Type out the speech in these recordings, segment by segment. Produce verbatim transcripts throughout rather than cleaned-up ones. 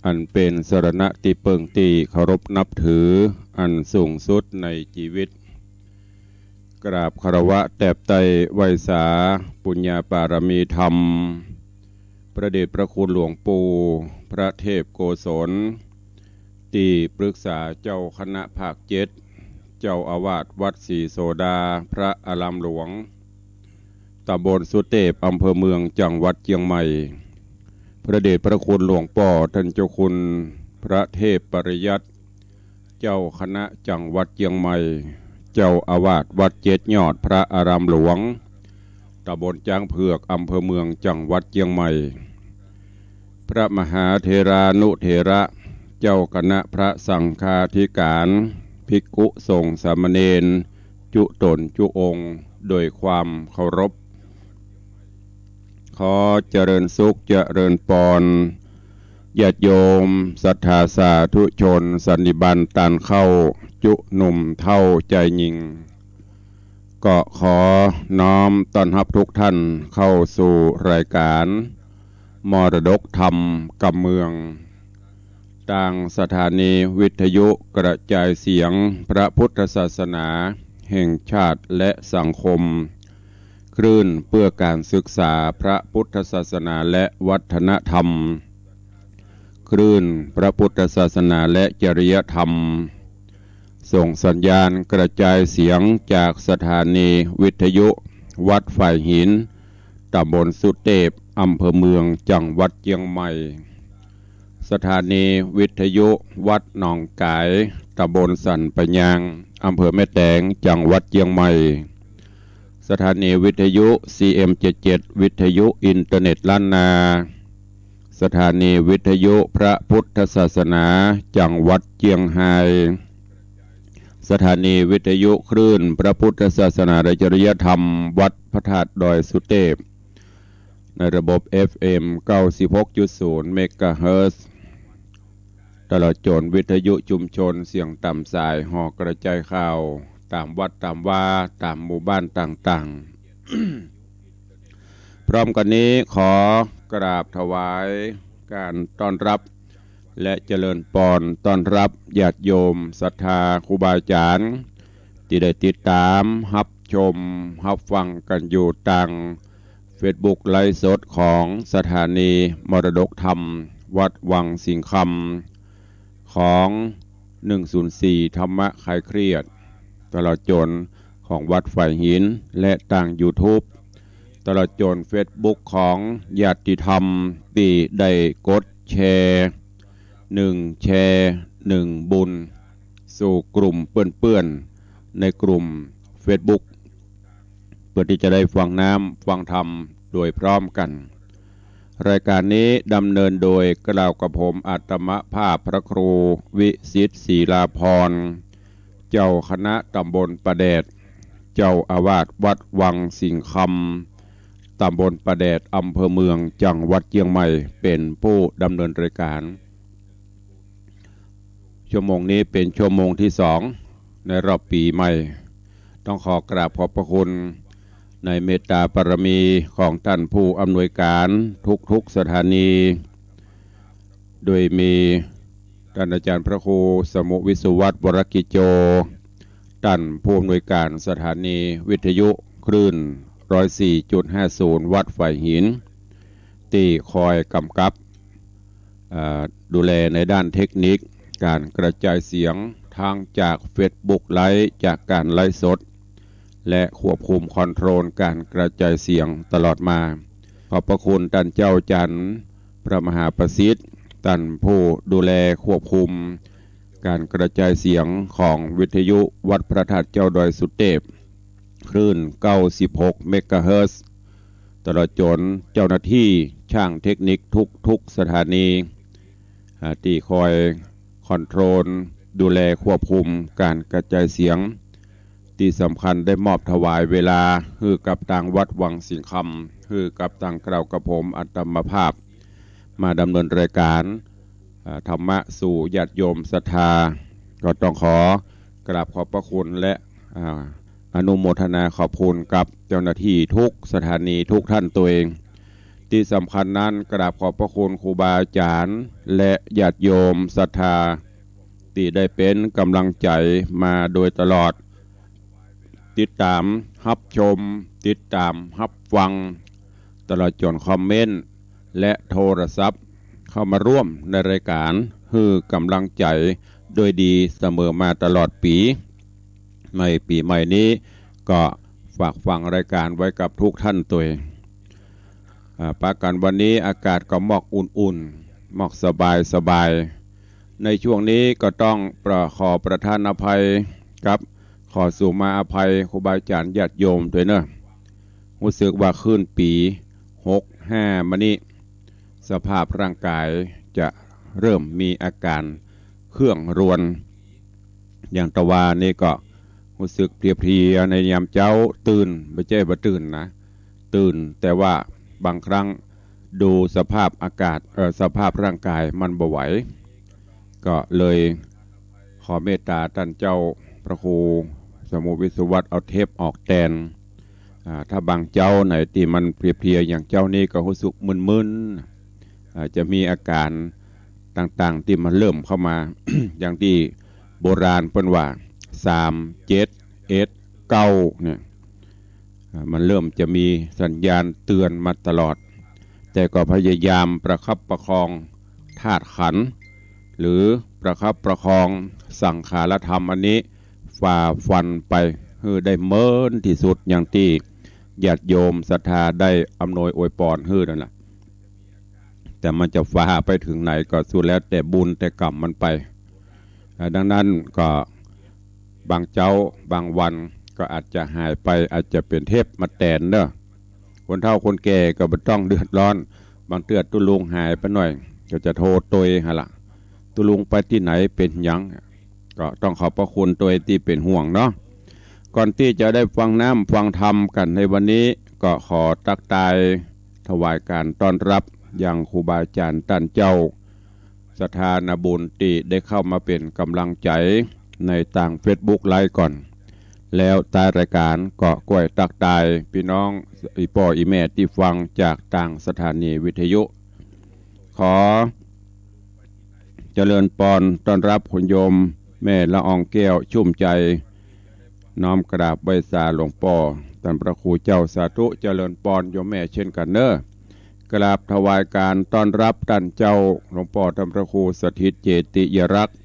อันเป๋นสรณะตี้เปิ้งตี้เคารพนับถืออันสูงสุดในจีวิต กราบคารวะแตบไต้ไหว้สาปุญญาปารมีธรรม พระเดชพระคุณหลวงปู่พระเทพโกศล ตี้ปรึกษาเจ้าคณะภาคเจ็ด เจ้าอาวาสวัดศรีโสดา พระอารามหลวง ตำบลสุเตพ อำเภอเมือง จังหวัดเจียงใหม่ พระเดชพระคุณหลวงป้อต้านเจ้าคุณพระเทพปริยัติ เจ้าคณะจังหวัดเจียงใหม่ เจ้าอาวาสวัดเจ็ดยอด พระอารามหลวง ตำบลจ๊างเผือก อำเภอเมือง จังหวัดเจียงใหม่ พระมหาเถรานุเถระ เจ้าคณะพระสังฆาธิการ ภิกขุสงฆ์สามเณร จุ๊ต๋นจุ๊องค์ โดยความเคารพ ขอเจริญสุขเจริญปอน ญาติโยมศรัทธาสาธุชนสันนิบาตต้านเข้า จุ๊หนุ่มเฒ่าจายญิง ก็ขอน้อมต้อนฮับทุกท่านเข้าสู่รายการมรดกธรรมกำเมือง ตางสถานีวิทยุกระจายเสียงพระพุทธศาสนาแห่งชาติและสังคม คลื่นเพื่อการศึกษาพระพุทธศาสนาและวัฒนธรรม คลื่นพระพุทธศาสนาและจริยธรรม ส่งสัญญาณกระจายเสียงจากสถานีวิทยุวัดฝายหิน ตำบลสุเตพ อำเภอเมือง จังหวัดเจียงใหม่ สถานีวิทยุวัดหนองก๋าย ตำบลสันป่ายาง อำเภอแม่แตง จังหวัดเจียงใหม่ สถานีวิทยุ ซีเอ็มเจ็ดเจ็ด วิทยุอินเทอร์เน็ตล้านนา สถานีวิทยุพระพุทธศาสนาจังหวัดเจียงฮาย สถานีวิทยุคลื่นพระพุทธศาสนาและจริยธรรมวัดพระธาตุดอยสุเตพ ในระบบ เอฟเอ็ม เก้าสิบหกจุดศูนย์ เมกะเฮิรตซ์ ตลอดจ๋นวิทยุชุมชนเสียงต๋ามสายหอกระจายข่าว ต๋ามวัดต๋ามวา ต๋ามหมู่บ้านต่างๆ พร้อมกั๋นนี้ขอกราบถวายการต้อนรับ และเจริญปอนต้อนรับญาติโยมศรัทธาครูบาอาจ๋ารย์ ตี้ได้ติดต๋ามฮับชมฮับฟังกั๋นอยู่ตางเฟซบุ๊กไลฟ์สดของสถานีมรดกธรรมวัดวังสิงห์คำ ของ หนึ่งศูนย์สี่ ธรรมะคลายเครียด ตลอดจ๋นของวัดฝายหิน และตางยูทูบ ตลอดจ๋นเฟซบุ๊กของญาติธรรมตี้ได้กดแชร์ หนึ่งแชร์ หนึ่งบุญ สู่กลุ่มเปื้อนๆ ในกลุ่มเฟซบุ๊ก เพื่อตี้จะได้ฟังน้ำฟังธรรมโดยพร้อมกั๋น รายการนี้ดำเนินโดยกล่าวกับผมอาตมาภาพพระครูวิสิทธิ์ศรีลาภรณ์ เจ้าคณะตำบลป่าแดด เจ้าอาวาสวัดวังสิงห์คำ ตำบลป่าแดด อำเภอเมือง จังหวัดเจียงใหม่ เป๋นผู้ดำเนินรายการ ชั่วโมงนี้เป๋นชั่วโมงตี้สองในรอบปี๋ใหม่ ต้องขอกราบขอบพระคุณในเมตตาบารมีของต้านผู้อำนวยการทุกๆ สถานี โดยมีต้านอาจ๋ารย์พระครูสมุห์ วิศวัฒน์ วรกิจโจ ต้านผู้อำนวยการสถานีวิทยุคลื่น ร้อยสี่จุดห้าศูนย์ วัดฝายหิน ตี้คอยก๋ำกับ เอ่อ ดูแลในด้านเทคนิคก๋านกระจายเสียง ตึงจากเฟซบุ๊กไลฟ์ จากก๋านไลฟ์สด และควบคุมคอนโทรลก๋านกระจายเสียงตลอดมา ขอบพระคุณต้านเจ้าอาจ๋ารย์พระมหาประสิทธิ์ ต้านผู้ดูแลควบคุมก๋านกระจายเสียงของวิทยุวัดพระธาตุเจ้าดอยสุเตพ คลื่น เก้าสิบหก เมกะเฮิรตซ์ ตลอดจ๋นเจ้าหน้าตี้ช่างเทคนิคทุกๆ สถานี อ่า ตี้คอยคอนโทรล ดูแลควบคุมก๋านกระจายเสียง ตี้สำคัญได้มอบถวายเวลาหื้อกับตางวัดวังสิงห์คำ หื้อกับตางกล่าวกับผมอาตมาภาพ มาดำเนินรายการ อ่า ธรรมะสู่ญาติโยมศรัทธา ก็ต้องขอกราบขอบพระคุณและ อ่า อนุโมทนาขอบคุณกับเจ้าหน้าตี้ทุกสถานีทุกท่านตวยเอง ตี้สำคัญนั้นกราบขอบพระคุณครูบาอาจ๋ารย์และญาติโยมศรัทธาตี้ได้เป๋นก๋ำลังใจ๋มาโดยตลอด ติดต๋ามฮับชม ติดต๋ามฮับฟัง ตลอดจ๋นคอมเมนต์ และโทรศัพท์เข้ามาร่วมในรายก๋าน หื้อก๋ำลังใจ๋โดยดีเสมอมาตลอดปี๋ ในปี๋ใหม่นี้ก็ฝากฟังรายก๋านไว้กับทุกท่านตวย อ่า ปะกั๋นวันนี้อากาศก็หมอกอุ่นๆ หมอกสบายๆ ในช่วงนี้ก็ต้องประ ขอประทานอภัยกับขอสุมาอภัยครูบาอาจ๋ารย์ญาติโยมตวยเนาะ ฮู้สึกว่าขึ้นปี๋หกห้ามานี้ สภาพร่างก๋ายจะเริ่มมีอาก๋ารเครื่องรวน อย่างตะวานี่ก็ฮู้สึกเพลียๆ ในยามเจ๊า ตื่น บ่ใจ้บ่ตื่นนะ ตื่น แต่ว่าบางครั้งดูสภาพอากาศ เอ่อ สภาพร่างก๋ายมันบ่ไหว ก็เลยขอเมตต๋าต้านเจ้าพระครูสมุทรวิศวัตรเอาเทปออกแตน อ่า ถ้าบางเจ๊าไหนตี้มันเพลียๆ อย่างเจ๊านี้ก็ฮู้สึกมึนๆ อ่า จะมีอาก๋ารต่างๆ ตี้มันเริ่มเข้ามา อย่างตี้โบราณเปิ้นว่า สาม เจ็ด เอ็ด เก้า เนี่ย อ่า มันเริ่มจะมีสัญญาณเตือนมาตลอด แต่ก็พยายามประคับประคองธาตุขันธ์ หรือประคับประคองสังขารธรรมอันนี้ ฝ่าฟันไปหื้อได้เมินตี้สุด อย่างตี้ญาติโยมศรัทธาได้อำนวยอวยปอนหื้อนั่นแหละ แต่มันจะฝ่าไปเถิงไหนก็สุดแล้วแต่บุญแต่กรรมมันไป อ่า ดังนั้นก็บางเจ๊าบางวันก็อาจจะหายไป อาจจะเป๋นเทปมาแตนเนาะ คนเฒ่าคนแก่ก็บ่ต้องเดือดร้อน บางเตื้อตุ๊ลุงหายไปหน่อย ก็จะโทรตวยหั้นละ ตุ๊ลุงไปตี้ไหนเป๋นหยัง ก็ต้องขอบพระคุณตวยตี้เป๋นห่วงเนาะ ก่อนตี้จะได้ฟังน้ำฟังธรรมกั๋นในวันนี้ ก็ขอตั๊กตายถวายก๋านต้อนรับยังครูบาอาจ๋ารย์ต้านเจ้า ศรัทธานาบุญตี้ได้เข้ามาเป๋นก๋ำลังใจ๋ในตางเฟซบุ๊กไลฟ์ก่อน แล้วต๊ายรายก๋านก็ก้วยตั๊กตายปี้น้องอี่ป้ออี่แม่ตี้ฟังจากตางสถานีวิทยุ ขอเจริญปอนต้อนรับคุณโยมแม่ละอองแก้วชุ่มใจ๋ น้อมกราบไหว้สาหลวงป้อต้านพระครูเจ้า สาธุ เจริญปอนโยมแม่เช่นกั๋นเนาะ กราบถวายก๋านต้อนรับต้านเจ้าหลวงป้อต้านพระครูสถิตเจติยรักษ์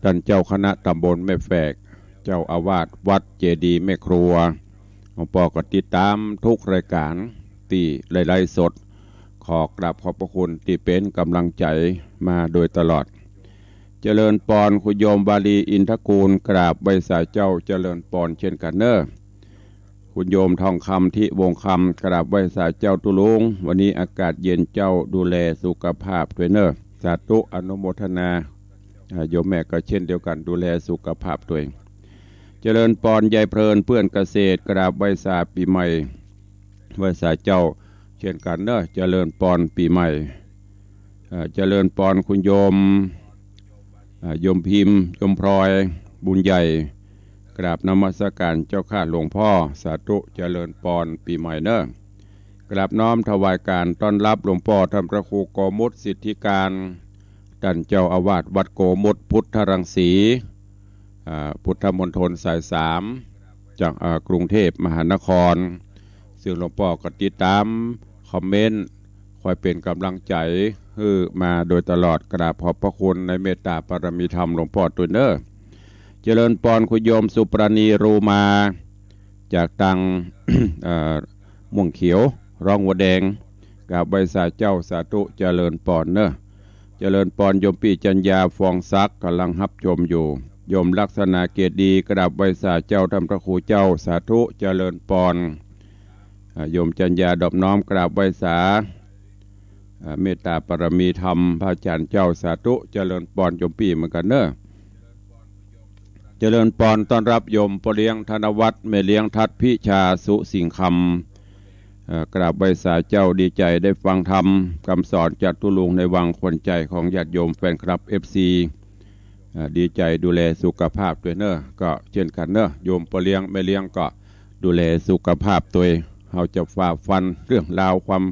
ต้านเจ้าคณะต๋ำบลแม่แฝก เจ้าอาวาสวัดเจดีย์แม่ครัว หลวงป้อก็ติดต๋ามกู้รายก๋านตี้ไลฟ์สด ขอกราบขอบพระคุณตี้เป๋นก๋ำลังใจ๋มาโดยตลอด เจริญปอนคุณโยมวาลีอินทกูล กราบไหว้สาเจ้า เจริญปอนเช่นกั๋นเนาะ คุณโยมทองคำ ทิวงศ์คำ กราบไหว้สาเจ้าตุ๊ลุง วันนี้อากาศเย็นเจ้า ดูแลสุขภาพตวยเนาะ สาธุ อนุโมทนา อ่า โยมแม่ก็เช่นเดียวกั๋น ดูแลสุขภาพตวย เจริญปอนยายเพลินเปื้อนเกษตร กราบไหว้สาปี๋ใหม่ ไหว้สาเจ้าเช่นกั๋นเนาะ เจริญปอนปี๋ใหม่ เอ่อ เจริญปอนคุณโยม อ่า โยมพิมพ์ โยมพลอย บุญใหญ่ กราบนมัสก๋านเจ้าข้าหลวงป้อ สาธุ เจริญปอนปี๋ใหม่เนาะ กราบน้อมถวายก๋านต้อนรับหลวงป้อต้านพระครูโกมุตสิทธิการ ต้านเจ้าอาวาสวัดโกมุตพุทธรังสี อ่า พุทธมณฑลสายสาม จาก อ่า กรุงเทพมหานคร ซึ่งหลวงป้อก็ติดต๋ามคอมเมนต์ คอยเป๋นก๋ำลังใจ๋หื้อมาโดยตลอด กราบขอบพระคุณในเมตต๋าบารมีธรรมหลวงป้อตวยเนาะ เจริญปอนคุณโยมสุปราณี รูมา จากตาง เอ่อ ม่วงเขียว ร้องหัวแดง กราบไหว้สาเจ้า สาธุ เจริญปอนเนาะ เจริญปอนโยมปี้จัญญา ฟองศักดิ์ ก๋ำลังฮับชมอยู่ โยมลักษณะเกตดี กราบไหว้สาเจ้าต้านพระครูเจ้า สาธุ เจริญปอน อ่า โยมจัญญาดอบน้อมกราบไหว้สา อ่า เมตต๋าบารมีธรรมพระอาจ๋ารย์เจ้า สาธุ เจริญปอนโยมปี้เหมือนกั๋นเนาะ เจริญปอนต้อนรับโยมป้อเลี้ยงธนวัฒน์ แม่เลี้ยงทัดพิชา สุสิงห์คำ เอ่อ กราบไหว้สาเจ้า ดีใจ๋ได้ฟังธรรมกำสอนจากตุ๊ลุงในวังควันใจ๋ของญาติโยมแฟนคลับ เอฟซี เอ่อ ดีใจ๋ ดูแลสุขภาพตวยเนาะ ก็เช่นกั๋นเนาะ โยมป้อเลี้ยงแม่เลี้ยงก็ดูแลสุขภาพตวย เฮาจะฝ่าฟันเรื่องราวความ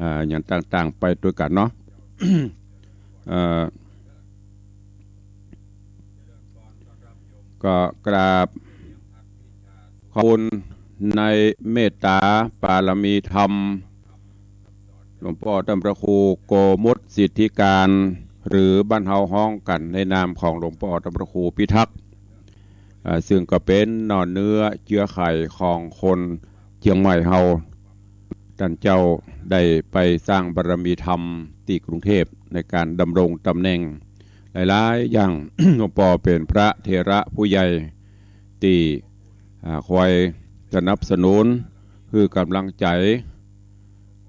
อ่า อย่างต่างๆ ไปตวยกั๋นเนาะ เอ่อ ก็กราบขอบคุณในเมตต๋าปารมีธรรม หลวงป้อต้านพระครูโกมลสิทธิการ หรือบ้านเฮาฮ้องกั๋นในนามของหลวงป้อต้านพระครูพิทักษ์ อ่า ซึ่งก็เป๋นหน่อเนื้อเจื้อไขของคนเจียงใหม่เฮา ต้านเจ้าได้ไปสร้างบารมีธรรมตี้กรุงเทพฯ ในก๋านดำรงต๋ำแหน่งหลายๆ อย่าง หลวงป้อเป๋นพระเถระผู้ใหญ่ตี้ อ่า คอยสนับสนุน หื้อก๋ำลังใจ๋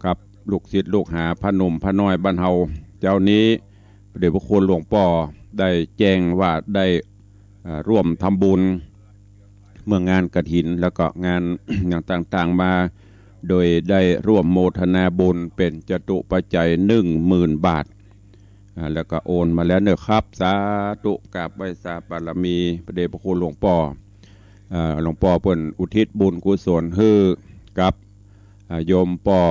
กับลูกศิษย์ลูกหาพระหนุ่มพระน้อยบ้านเฮา เจ้านี้ พระเดชพระคุณหลวงป้อได้แจ้งว่าได้ อ่า ร่วมทำบุญ เมื่องานกฐิน แล้วก็งาน อย่างต่างๆ มา โดยได้ร่วมโมทนาบุญเป๋นจตุปัจจัยหนึ่งหมื่นบาท อ่า แล้วก็โอนมาแล้วเนาะครับ สาธุ กราบไหว้สาบารมีพระเดชพระคุณหลวงป้อ อ่า หลวงป้อเปิ้นอุทิศบุญกุศลหื้อกับ อ่า โยมป้อ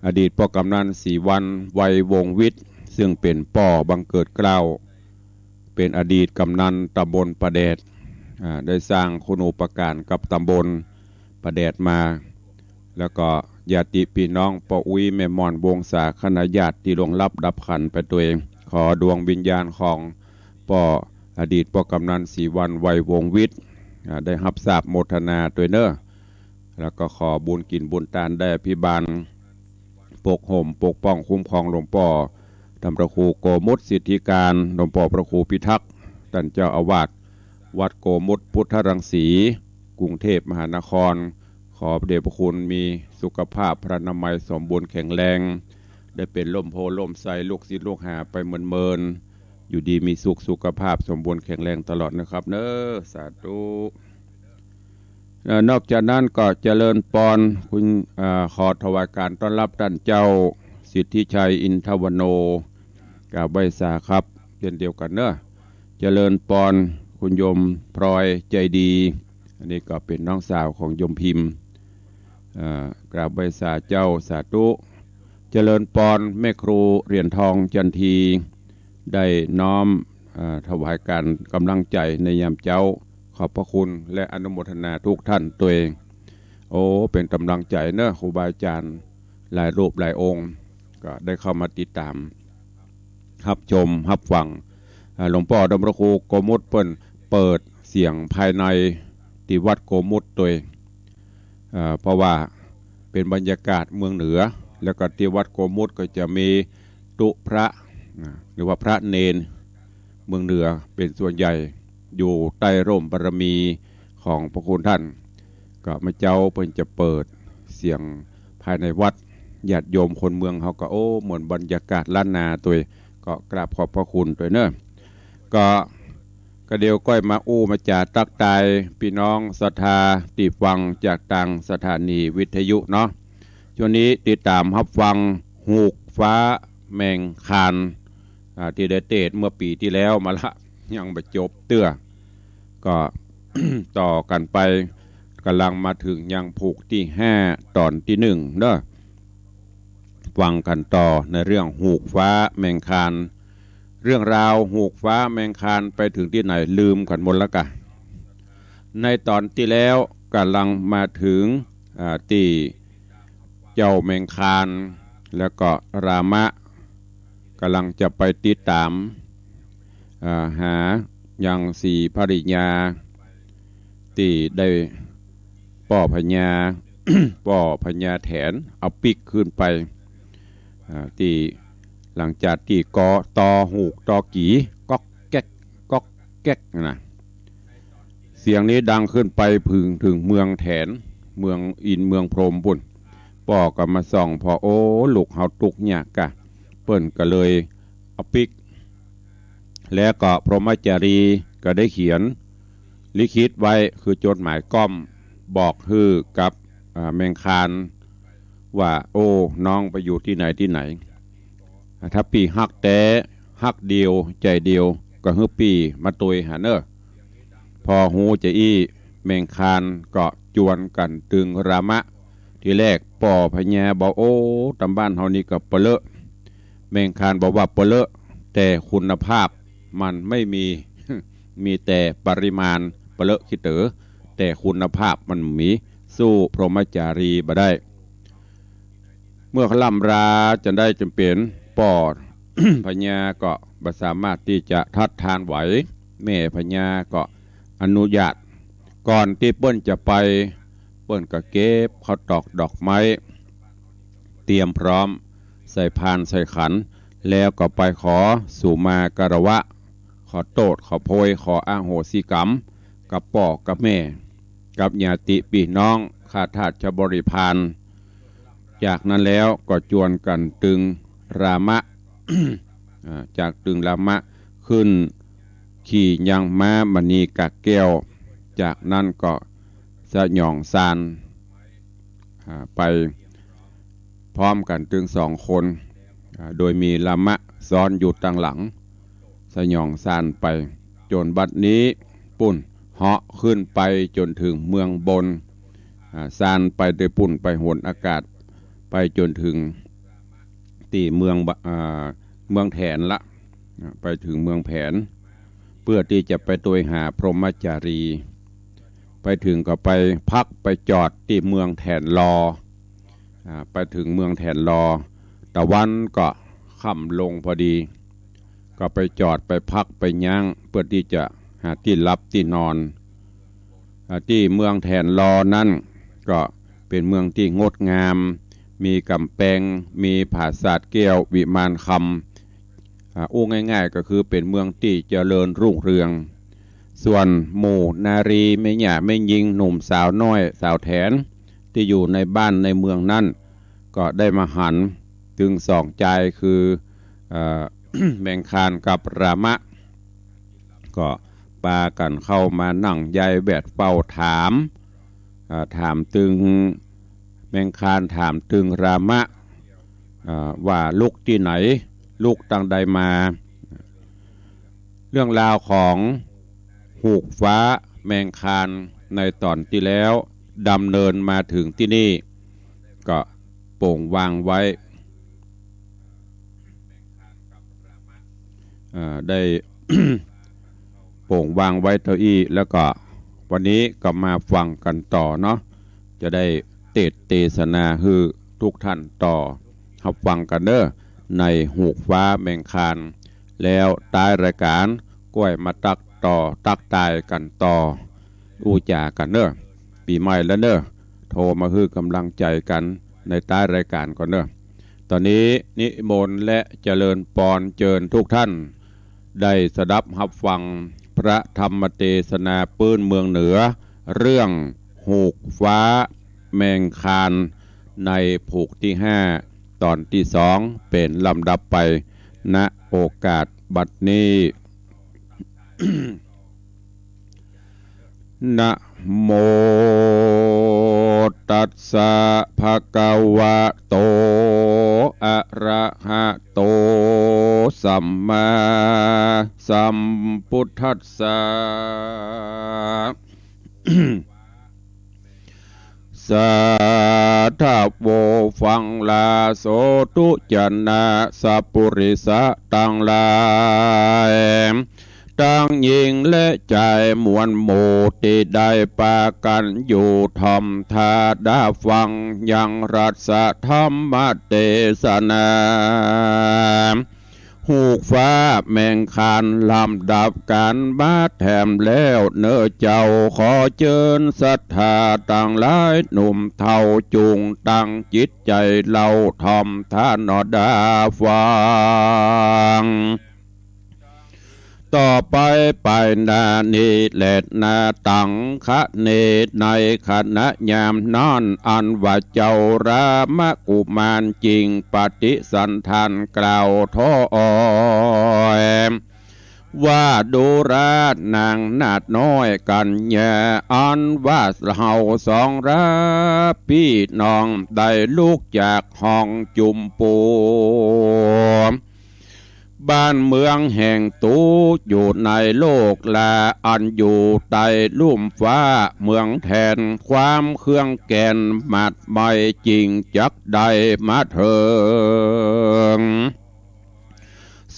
อดีตป้อกำนันศรีวรรณ ไวยวงศ์วิทย์ ซึ่งเป๋นป้อบังเกิดเกล้า เป๋นอดีตกำนันตำบลป่าแดด อ่า ได้สร้างคุณูปการกับตำบลป่าแดดมา แล้วก็ญาติปี้น้องป้ออุ๊ยแม่ม่อนวงศาคณะญาติตี้ล่วงลับดับขันไปตวย ขอดวงวิญญาณของป้ออดีตป้อกำนันศรีวรรณ ไวยวงศ์วิทย์ อ่า ได้ฮับสาบโมทนาตวยเนาะ แล้วก็ขอบุญกิ๋นบุญตานได้อภิบาล ปกห่มปกป้องคุ้มครองหลวงป้อต้านพระครูโกมลสิทธิการ หลวงป้อพระครูพิทักษ์ ต้านเจ้าอาวาสวัดโกมลพุทธรังสี กรุงเทพมหานคร ขอพระเดชพระคุณมีสุขภาพพรรณนามัยสมบูรณ์แข็งแรง ได้เป๋นร่มโพธิ์ร่มไทรลูกศิษย์ลูกหาไปเมินๆ อยู่ดีมีสุข สุขภาพสมบูรณ์แข็งแรงตลอดนะครับเนาะ สาธุ เอ่อ นอกจากนั้นก็เจริญปอน คุณ เอ่อ ขอถวายการต้อนรับต้านเจ้าสิทธิชัย อินทวโน กราบไหว้สาครับ เช่นเดียวกั๋นเนาะ เจริญปอน คุณโยมพลอยใจดี อันนี้ก็เป๋นน้องสาวของโยมพิมพ์ เอ่อ กราบไหว้สาเจ้า สาธุ เจริญปอน แม่ครูเหรียญทองจันที ได้น้อม เอ่อ ถวายการก๋ำลังใจ๋ในยามเจ๊า ขอบพระคุณและอนุโมทนาทุกท่านตวย โอ้ เป๋นก๋ำลังใจ๋เนาะ ครูบาอาจ๋ารย์หลายรูปหลายองค์ ก็ได้เข้ามาติดต๋าม ฮับชม ฮับฟัง อ่า หลวงป้อต้านพระครูโกมลเปิ้นเปิดเสียงภายในตี้วัดโกมลตวย อ่า เพราะว่าเป๋นบรรยากาศเมืองเหนือ แล้วก็ตี้วัดโกมลก็จะมีตุ๊พระ อ่า หรือว่าพระเณรเมืองเหนือเป๋นส่วนใหญ่ อยู่ใต้ร่มบารมีของพระคุณท่าน ก็เมื่อเจ๊าเปิ้นจะเปิดเสียงภายในวัด ญาติโยมคนเมืองเฮาก็ โอ้ เหมือนบรรยากาศล้านนาตวย ก็กราบขอบพระคุณตวยเนาะ ก็ ก็เดี๋ยวก้อยมาอู้มาจ๋าตั๊กตายปี้น้องศรัทธาตี้ฟังจากตางสถานีวิทยุเนาะ ช่วงนี้ติดต๋ามฮับฟังฮูกฟ้าแมงคาน อ่า ตี้ได้เตสน์เมื่อปี๋ตี้แล้วมาละ ยังบ่จบเตื้อ ก็ ต่อกั๋นไป ก๋ำลังมาเถิงยังผูกตี้ห้า ต๋อนตี้หนึ่งเนาะ ฟังกั๋นต่อในเรื่องฮูกฟ้าแมงคาน เรื่องราวฮูกฟ้าแมงคานไปเถิงตี้ไหนลืมกั๋นหมดแล้วกะ ในต๋อนตี้แล้วก๋ำลังมาเถิง อ่า ตี้เจ้าแมงคาน แล้วก็รามะ ก๋ำลังจะไปติดต๋าม อ่า หายังสีภริยา ตี้ได้ป้อพญา ป้อพญาแถนเอาปิ๊กขึ้นไป อ่า ตี้หลังจากตี้กอตอฮูกตอกี๋ ก๊อกแก๊ก ก๊อกแก๊กนะ เสียงนี้ดังขึ้นไปเถิง เถิงเมืองแถน เมืองอินทร์เมืองพรหมปุ้น ป้อก็มาส่องผ่อ โอ้ ลูกเฮาตุ๊กยากกะ เปิ้นก็เลยเอาปิ๊ก แล้วก็พรหมจารีก็ได้เขียนลิขิตไว้ คือจดหมายก้อม บอกหื้อกับ อ่า แมงคาน ว่า โอ้ น้องไปอยู่ตี้ไหนตี้ไหน ถ้าปี้ฮักแต๊ ฮักเดียว ใจ๋เดียว ก็หื้อปี้มาตวยหาเน่อ พอฮู้จาอี้ แมงคานก็จวนกั๋นตึงรามะ ทีแรก ป้อพญาบอก โอ้ ต๋ามบ้านเฮานี่ก็ปะเลอะ แมงคานบอกว่าปะเลอะ แต่คุณภาพมันไม่มี มีแต่ปริมาณ ปะเลอะขี้เต๋อ แต่คุณภาพมันมี สู้พรหมจารีบ่ได้ เมื่อเขาล่ำราจันได้จันเป๋น ป้อพญาก็บ่สามารถตี้จะทัดทานไหว แม่พญาก็อนุญาต ก่อนตี้เปิ้นจะไป เปิ้นก็เก็บข้าวตอกดอกไม้ เตรียมพร้อม ใส่พานใส่ขัน แล้วก็ไปขอสุมาคารวะ ขอโต้ษ ขอโพย ขออโหสิกรรม กับป้อกับแม่ กับญาติปี้น้อง ข้าทาสบริพาร จากนั้นแล้วก็จวนกั๋นตึงรามะ อ่า จากตึงรามะ ขึ้นขี่ยังม้ามณีกากแก้ว จากนั้นก็สยองซาน อ่า ไปพร้อมกั๋นตึงสองคน อ่า โดยมีรามะซ้อนอยู่ตังหลัง สยองซานไป จ๋นบัดนี้ปุ้น เหาะขึ้นไปจ๋นเถิงเมืองบน อ่า ซานไปโดยปุ้น ไปหนอากาศ ไปจ๋นเถิงตี้เมืองบะ อ่า เมืองแถนละ อ่า ไปเถิงเมืองแถน เปื้อตี้จะไปตวยหาพรหมจารี ไปเถิงก็ไปพักไปจอดตี้เมืองแถนลอ อ่า ไปเถิงเมืองแถนลอ ตะวันก็ค่ำลงพอดี ก็ไปจอดไปพักไปยั้ง เปื้อตี้จะหาตี้หลับตี้นอน อ่า ตี้เมืองแถนลอนั้นก็เป๋นเมืองตี้งดงาม มีก๋ำแปง มีผาสาทแก้ววิมานคำ อ่า อู้ง่ายๆ ก็คือเป๋นเมืองตี้เจริญรุ่งเรือง ส่วนหมู่นารีแม่หญ้าแม่ญิง หนุ่มสาวน้อยสาวแถน ตี้อยู่ในบ้านในเมืองนั้น ก็ได้มาหันตึงสองจาย คือ เอ่อ แมงคานกับรามะ ก็ปากั๋นเข้ามานั่งใยแวดเฝ้าถาม อ่า ถามตึงแมงคาน ถามตึงรามะ อ่า ว่าลุกตี้ไหน ลุกตังใดมา เรื่องราวของฮูกฟ้าแมงคานในต๋อนตี้แล้ว ดำเนินมาเถิงตี้นี่ ก็โป่งวางไว้ อ่า ได้ โป่งวางไว้เต้าอี้ แล้วก็วันนี้ก็มาฟังกั๋นต่อเนาะ จะได้เตสน์เตสนาหื้อทุกท่านต่อ ฮับฟังกั๋นเน้อ ในฮูกฟ้าแมงคาน แล้วต๊ายรายก๋านก้อยมาตั๊กต่อ ตั๊กตายกั๋นต่อ อู้จ๋ากั๋นเน้อ ปี๋ใหม่แล้วเน้อ โทรมาหื้อก๋ำลังใจ๋กั๋นในต๊ายรายก๋านก่อนเน้อ ต๋อนนี้นิมนต์และเจริญปอนเจิญทุกท่าน ได้สดับฮับฟังพระธรรมเตสนาปื๊นเมืองเหนือ เรื่องฮูกฟ้าแมงคาน ในผูกตี้ห้า ต๋อนตี้สอง เป๋นลำดับไป ณ โอกาสบัดนี้ นะโมตัสสะ ภะคะวะโต อะระหะโต สัมมาสัมพุทธัสสะ สาธะโว ฟังลาโสธุ จะนะสัปปุริสะตังหลาย ตังญิงและจายมวลหมู่ ตี้ได้ปากั๋นอยู่ถ่อมท่าดาฟัง ยังรัสธรรมเตสนา ฮูกฟ้าแมงคาน ลำดับกั๋นมาแถมแล้วเน้อเจ้า ขอเจิญศรัทธาตังหลาย หนุ่มเฒ่าจุ่งตั้งจิตใจ๋เล่าถ่อมท่าหนอดาฟัง ต่อไปไปหน้านี้แล หน้าตังคะเน ในขณะยามนั้น อันว่าเจ้ารามกุมารจึงปฏิสันถานกล่าวถอย ว่าดูราหนางนาฏน้อยกัญญา อันว่าเฮาสองราปี้น้องได้ลุกจากห้องจุมปู บ้านเมืองแห่งตุ๊ อยู่ในโลกลา อันอยู่ใต้ลุ่มฟ้าเมืองแทน ความเคืองแก่นหมัดไหม้ จึงจักได้มาเถิง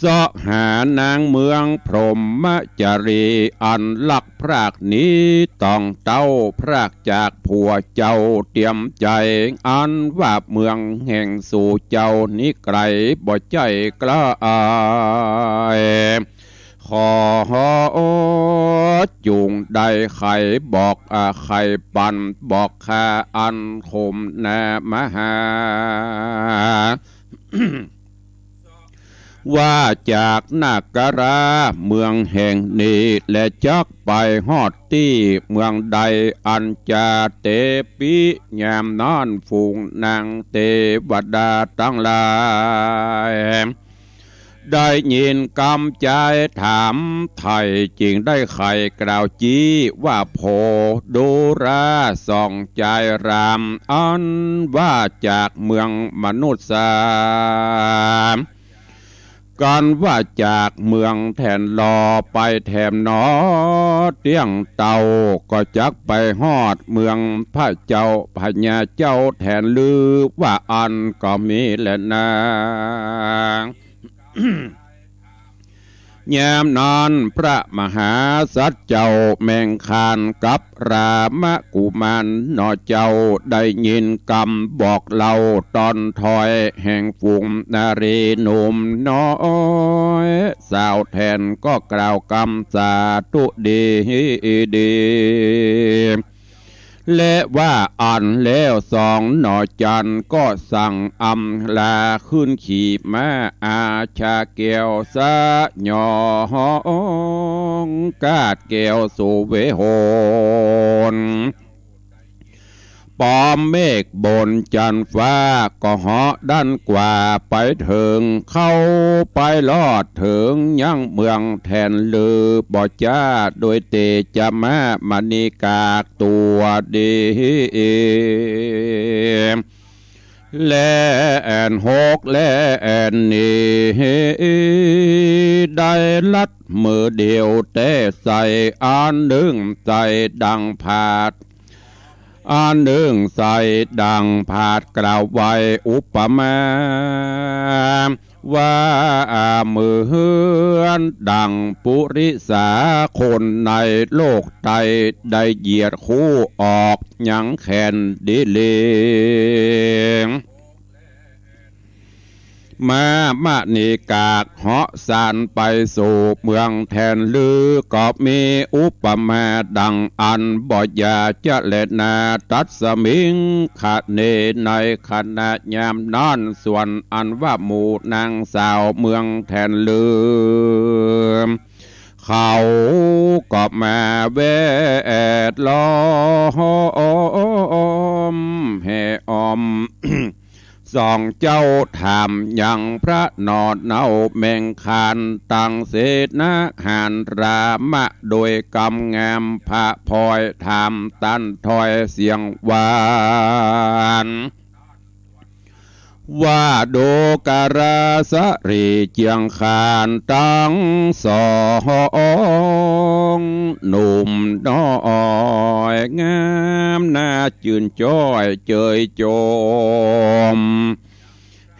เสาะหานางเมืองพรหมจารี อันลักพรากหนีต้องเต้า พรากจากผัวเจ้าเตียมใจ๋ อันว่าเมืองแห่งสู่เจ้านี้ไก๋บ่ใจ้ใก้ ขอจุ่งได้ไขบอก อา ไขปันบอกข้า อันขมนามหา ว่าจากนาคราเมืองแห่งนี้ และจักไปฮอดตี้เมืองใด อันจะเตปิ ยามนั้นฝูงนางเตวดาตังหลาย ได้ยินกำจายถามไถ่ จึงได้ไขกล่าวจี้ว่า โผดูราส่องจายราม อันว่าจากเมืองมนุษย์สา กันว่าจากเมืองแทนลอไปแถมหนอ เตี้ยงเต้าก็จักไปฮอดเมืองพระเจ้าพญาเจ้าแทนลือ ว่าอั้นก็มีแลนา ยามนั้นพระมหาสัตว์เจ้าแมงคานกับรามกุมารหนอเจ้า ได้ยินกำบอกเล่าตอนถ้อยแห่งฝูงนารีหนุ่มน้อย สาวแทนก็กล่าวกำสาธุดีดี และว่าอั้นแล้วสองหนอจันก็สั่งอำลาขึ้นขี่ม้าอาชาแก้วสยองกาดแก้วสุเวหน ปอมเมฆบนจันฟ้าก็เหาะดันกว่าไปเถิง เข้าไปลอดเถิงยังเมืองแทนลือบ่จ้า โดยเตจมะมณีกากตัวดี และแอ่นหกและแอ่นนี้ ได้ลัดมือเดียวแต๊ใส่ อันนึ่งใส่ดังผาด อันนึ่งใส่ดังผาดกล่าวไว้อุปมา ว่าเหมือนดังปุริสาคนในโลกไตได้เหยียดคู่ออกยังแขนดีเลง มามะเนกากเหาะสานไปสู่เมืองแทนลือ ก็มีอุปมาดังอั้นบ่อย่าจะแลนา ตัสมิงคะเน ในขณะยามนั้น ส่วนอันว่าหมู่นางสาวเมืองแทนลือ เขาก็มาแวดล้อมแห่อ้อม สองเจ้าถามยังพระหนอเนาแมงคาน ตังเสนาหารรามะโดยกำงาม พระพลอยถามตันถ้อยเสียงหวาน ว่าดูกราสะหรีเจียงคานตังสอง หนุ่มน้อยงามน่าจื่นจ้อยเจยโจม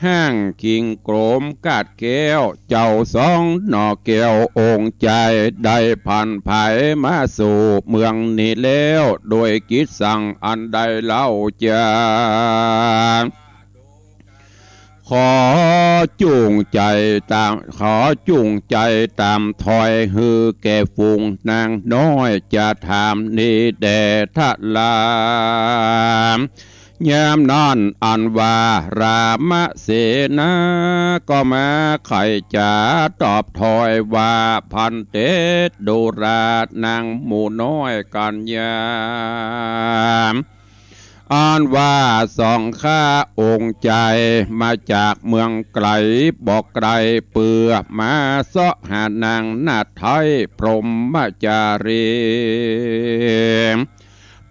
ห้างคิงโกรมกาดแก้ว เจ้าสองหน่อแก้วองค์ใจ๋ ได้ผันไผมาสู่เมืองนี้แล้ว โดยกิจสั่งอันใดเล่าจา ขอจูงใจ๋ต๋าม ขอจูงใจ๋ต๋ามถ้อย หื้อแก่ฝูงนางน้อย จะถามนี้แด่ทะลาม ยามนั้นอันว่ารามเสนา ก็มาไขจ๋าตอบถ้อยว่า พันเต ดูรา นางหมู่น้อยกัญญา อันว่าสองข้าองค์ใจ๋มาจากเมืองไก๋บ่ไก๋ เปื้อมาเสาะหานางนาฏไทยพรหมจารี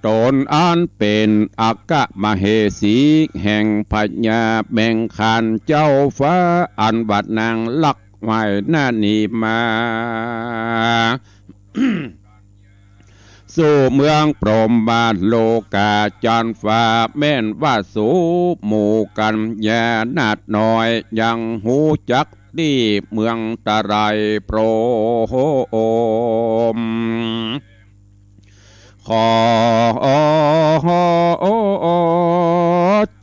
ต๋นอันเป๋นอัคคมเหสีแห่งพญาแมงคานเจ้าฟ้า อันว่านางลัก ไหวหน้าหนีมา สู่เมืองพรหมโลกาจันฟ้า แม่นว่าสูหมู่กัญญานาถน้อย ยังฮู้จักตี้เมืองตะไลพรหม ขอ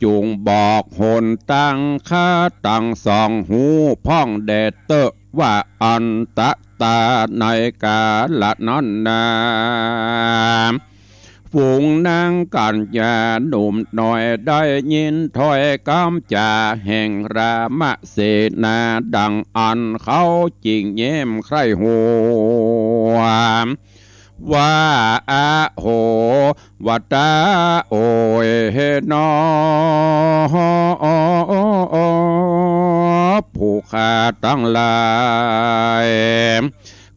จุ่งบอกหนตางข้าตังสองฮู้พ่องแด่เต๊อะ ว่าอันตะตาในกาละนั้นนา ฝูงนางกัญญาหนุ่มน้อยได้ยินถ้อยกำจ๋าแห่งรามเสนาดังอั้น เขาจึ่งแย้มใคร่ฮู้ ว่า อะโห วะตา โอยเฮนอ ผู้ข้าตังหลาย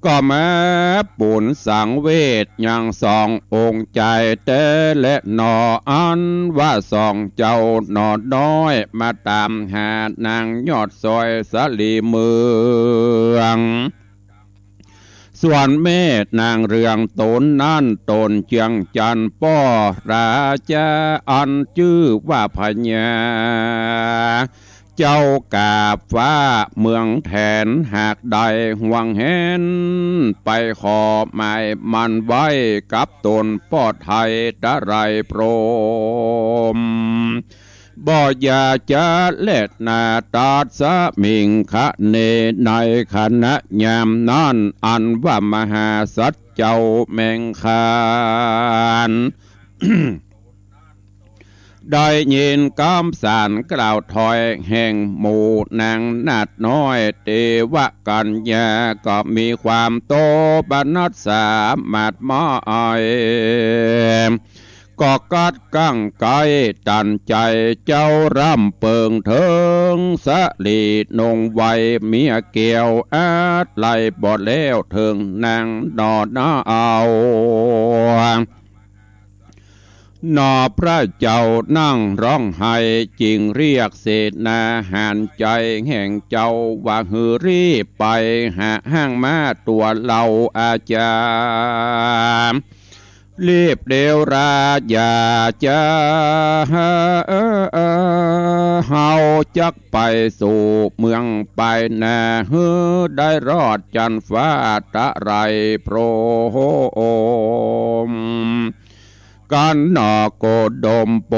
ก็มาปูนสังเวชยังสององค์จายแต๊แลหนอ อันว่าสองเจ้าหนอน้อย มาต๋ามหานางยอดซอยสะหลีเมือง ส่วนแม่นางเรืองต๋นนั้นต๋นเจียงจันทน์ป้อราจาอันจื้อว่าพญา เจ้ากาฟ้าเมืองแถน หากได้ห่วงแหน ไปขอหมายมั่นไว้กับต๋นป้อไทยตะไลพรหม บ่อย่าจะแลนา ตัสมิงคะเน ในขณะยามนั้น อันว่ามหาสัตว์เจ้าแมงคาน ได้ยินกำสารกล่าวถ้อยแห่งหมู่นางนาถน้อย เตวะกัญญาก็มีความโตปนัสสามัดหมาย ก็กัดกั้งไกลตันใจ๋ เจ้าร่ำเปิงเถิงสะหลีนงไวเมียแก้ว อาจไล่บ่แล้วเถิงนางหนอนาเอา หนอพระเจ้านั่งฮ้องไห้ จึงเรียกเสนาหารใจ๋แห่งเจ้าว่า หือรีบไปหาฮ้างม้าตั๋วเล่าอาจารย์ รีบเร็วราอย่าจ๊า เฮาจักไปสู่เมืองปายนา หื้อได้รอดจันฟ้าตะไลพรหม กันหนอโกดมโพ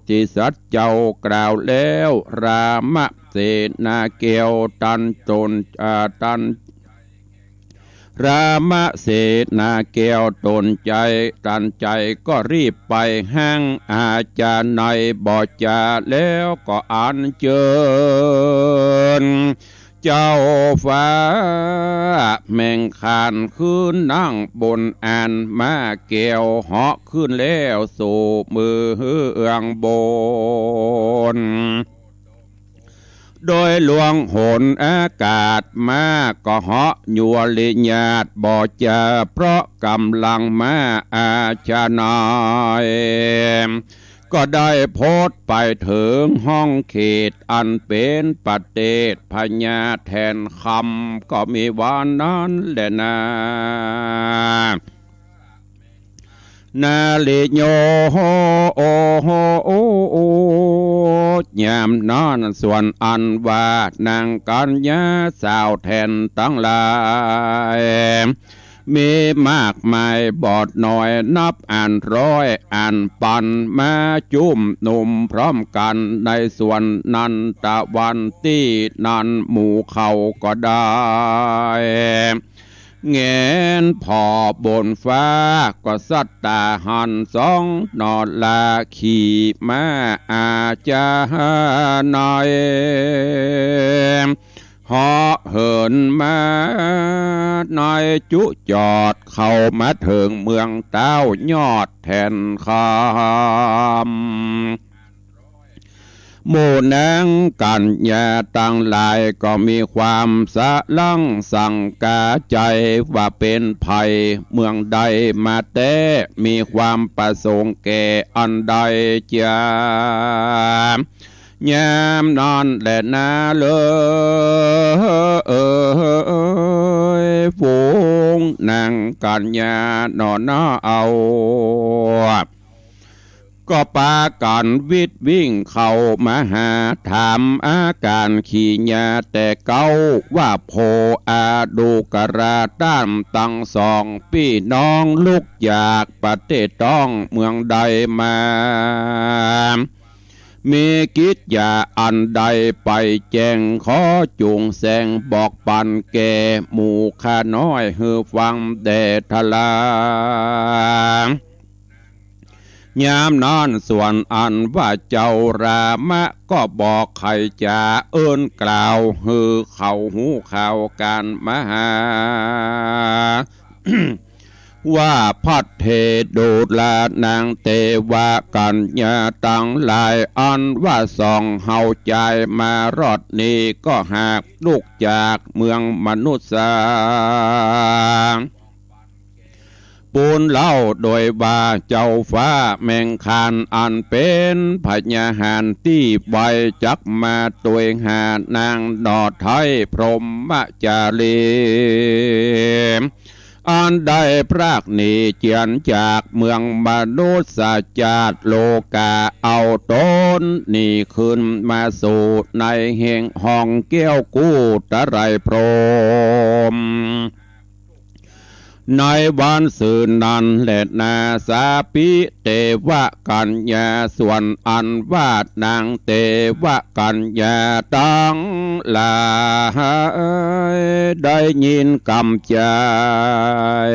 ธิสัตว์เจ้ากล่าวแล้ว รามเสนาแก้วตันตน อ่า ตัน รามเสนาแก้วตนใจ๋ ตันใจ๋ก็รีบไปฮ้างอาจารย์ในบ่จ๋า แล้วก็อัญเจิญ เจ้าฟ้าแมงคานขึ้นนั่งบนอานม้าแก้ว เหาะขึ้นแล้วสู่เมืองบน โดยล่วงหนอากาศมา ก็เหาะยัวริญาตบ่จ๋า เพราะก๋ำลังม้าอาชาไนย ก็ได้พดไปเถิงห้องเขตอันเป๋นประเทศพญาแถนคำ ก็มีว่านั้นแลนา นาริโย โอโห โอโห ยามนั้นส่วนอันว่านางกัญญาสาวแถนตังหลาย มีมากมายบ่น้อยนับอันร้อยอันปัน มาจุมนุมพร้อมกั๋นในสวนนันทวันตี้นั้น หมู่เขาก็ได้แหงนผ่อบนฟ้า ก็สัตตาหันสองหนอลาขี่ม้าอาชาไนย เหาะเหินมาในจุจอด เข้ามาเถิงเมืองเต๊ายอดแถนคำ หมู่นางกัญญาตังหลายก็มีความสะหลังสังก๋าใจ๋ว่าเป๋นใผ เมืองใดมาแต๊ มีความประสงค์แก่อันใดจา ยามนั้นแลนาเล่ย ฝูงนางกัญญาหนอนาเอา ก็ปากั๋นวิดวิ่งเข้ามาหา ถามอาก๋านขีญาแต่เก๊า ว่าโผอาดูกราต้านตังสองปี้น้อง ลุกจากประเทศต้องเมืองใดมา มีกิจจะอันใดไปแจ้ง ขอจุ่งแสงบอกปันแก่หมู่ข้าน้อย หื้อฟังแด่ทรา ยามนั้นส่วนอันว่าเจ้ารามะ ก็บอกใค่จ๋าเอิ้นกล่าว หื้อเขาฮู้ข่าวก๋านมาหา ว่าพระเถโรดานางเตวกัญญาตังหลาย อันว่าส่องเฮาจายมารอดนี้ ก็หากลุกจากเมืองมนุษย์สา ปูนเล่าโดยว่าเจ้าฟ้าแมงคาน อันเป๋นพญาหารตี้ไว จักมาตวยหานางหน่อไท้พรหมจารี อันได้พรากหนีเจียนจากเมืองมนุษย์จาติโลกา เอาต๋นนี้ขึ้นมาสู่ในแห่งห้องแก้วกู้ตะไลพรหม ในวันซืนนั้นแลนา สาปิเตวกัญญา ส่วนอันว่านางเตวกัญญาตังหลาย ได้ยินกำจาย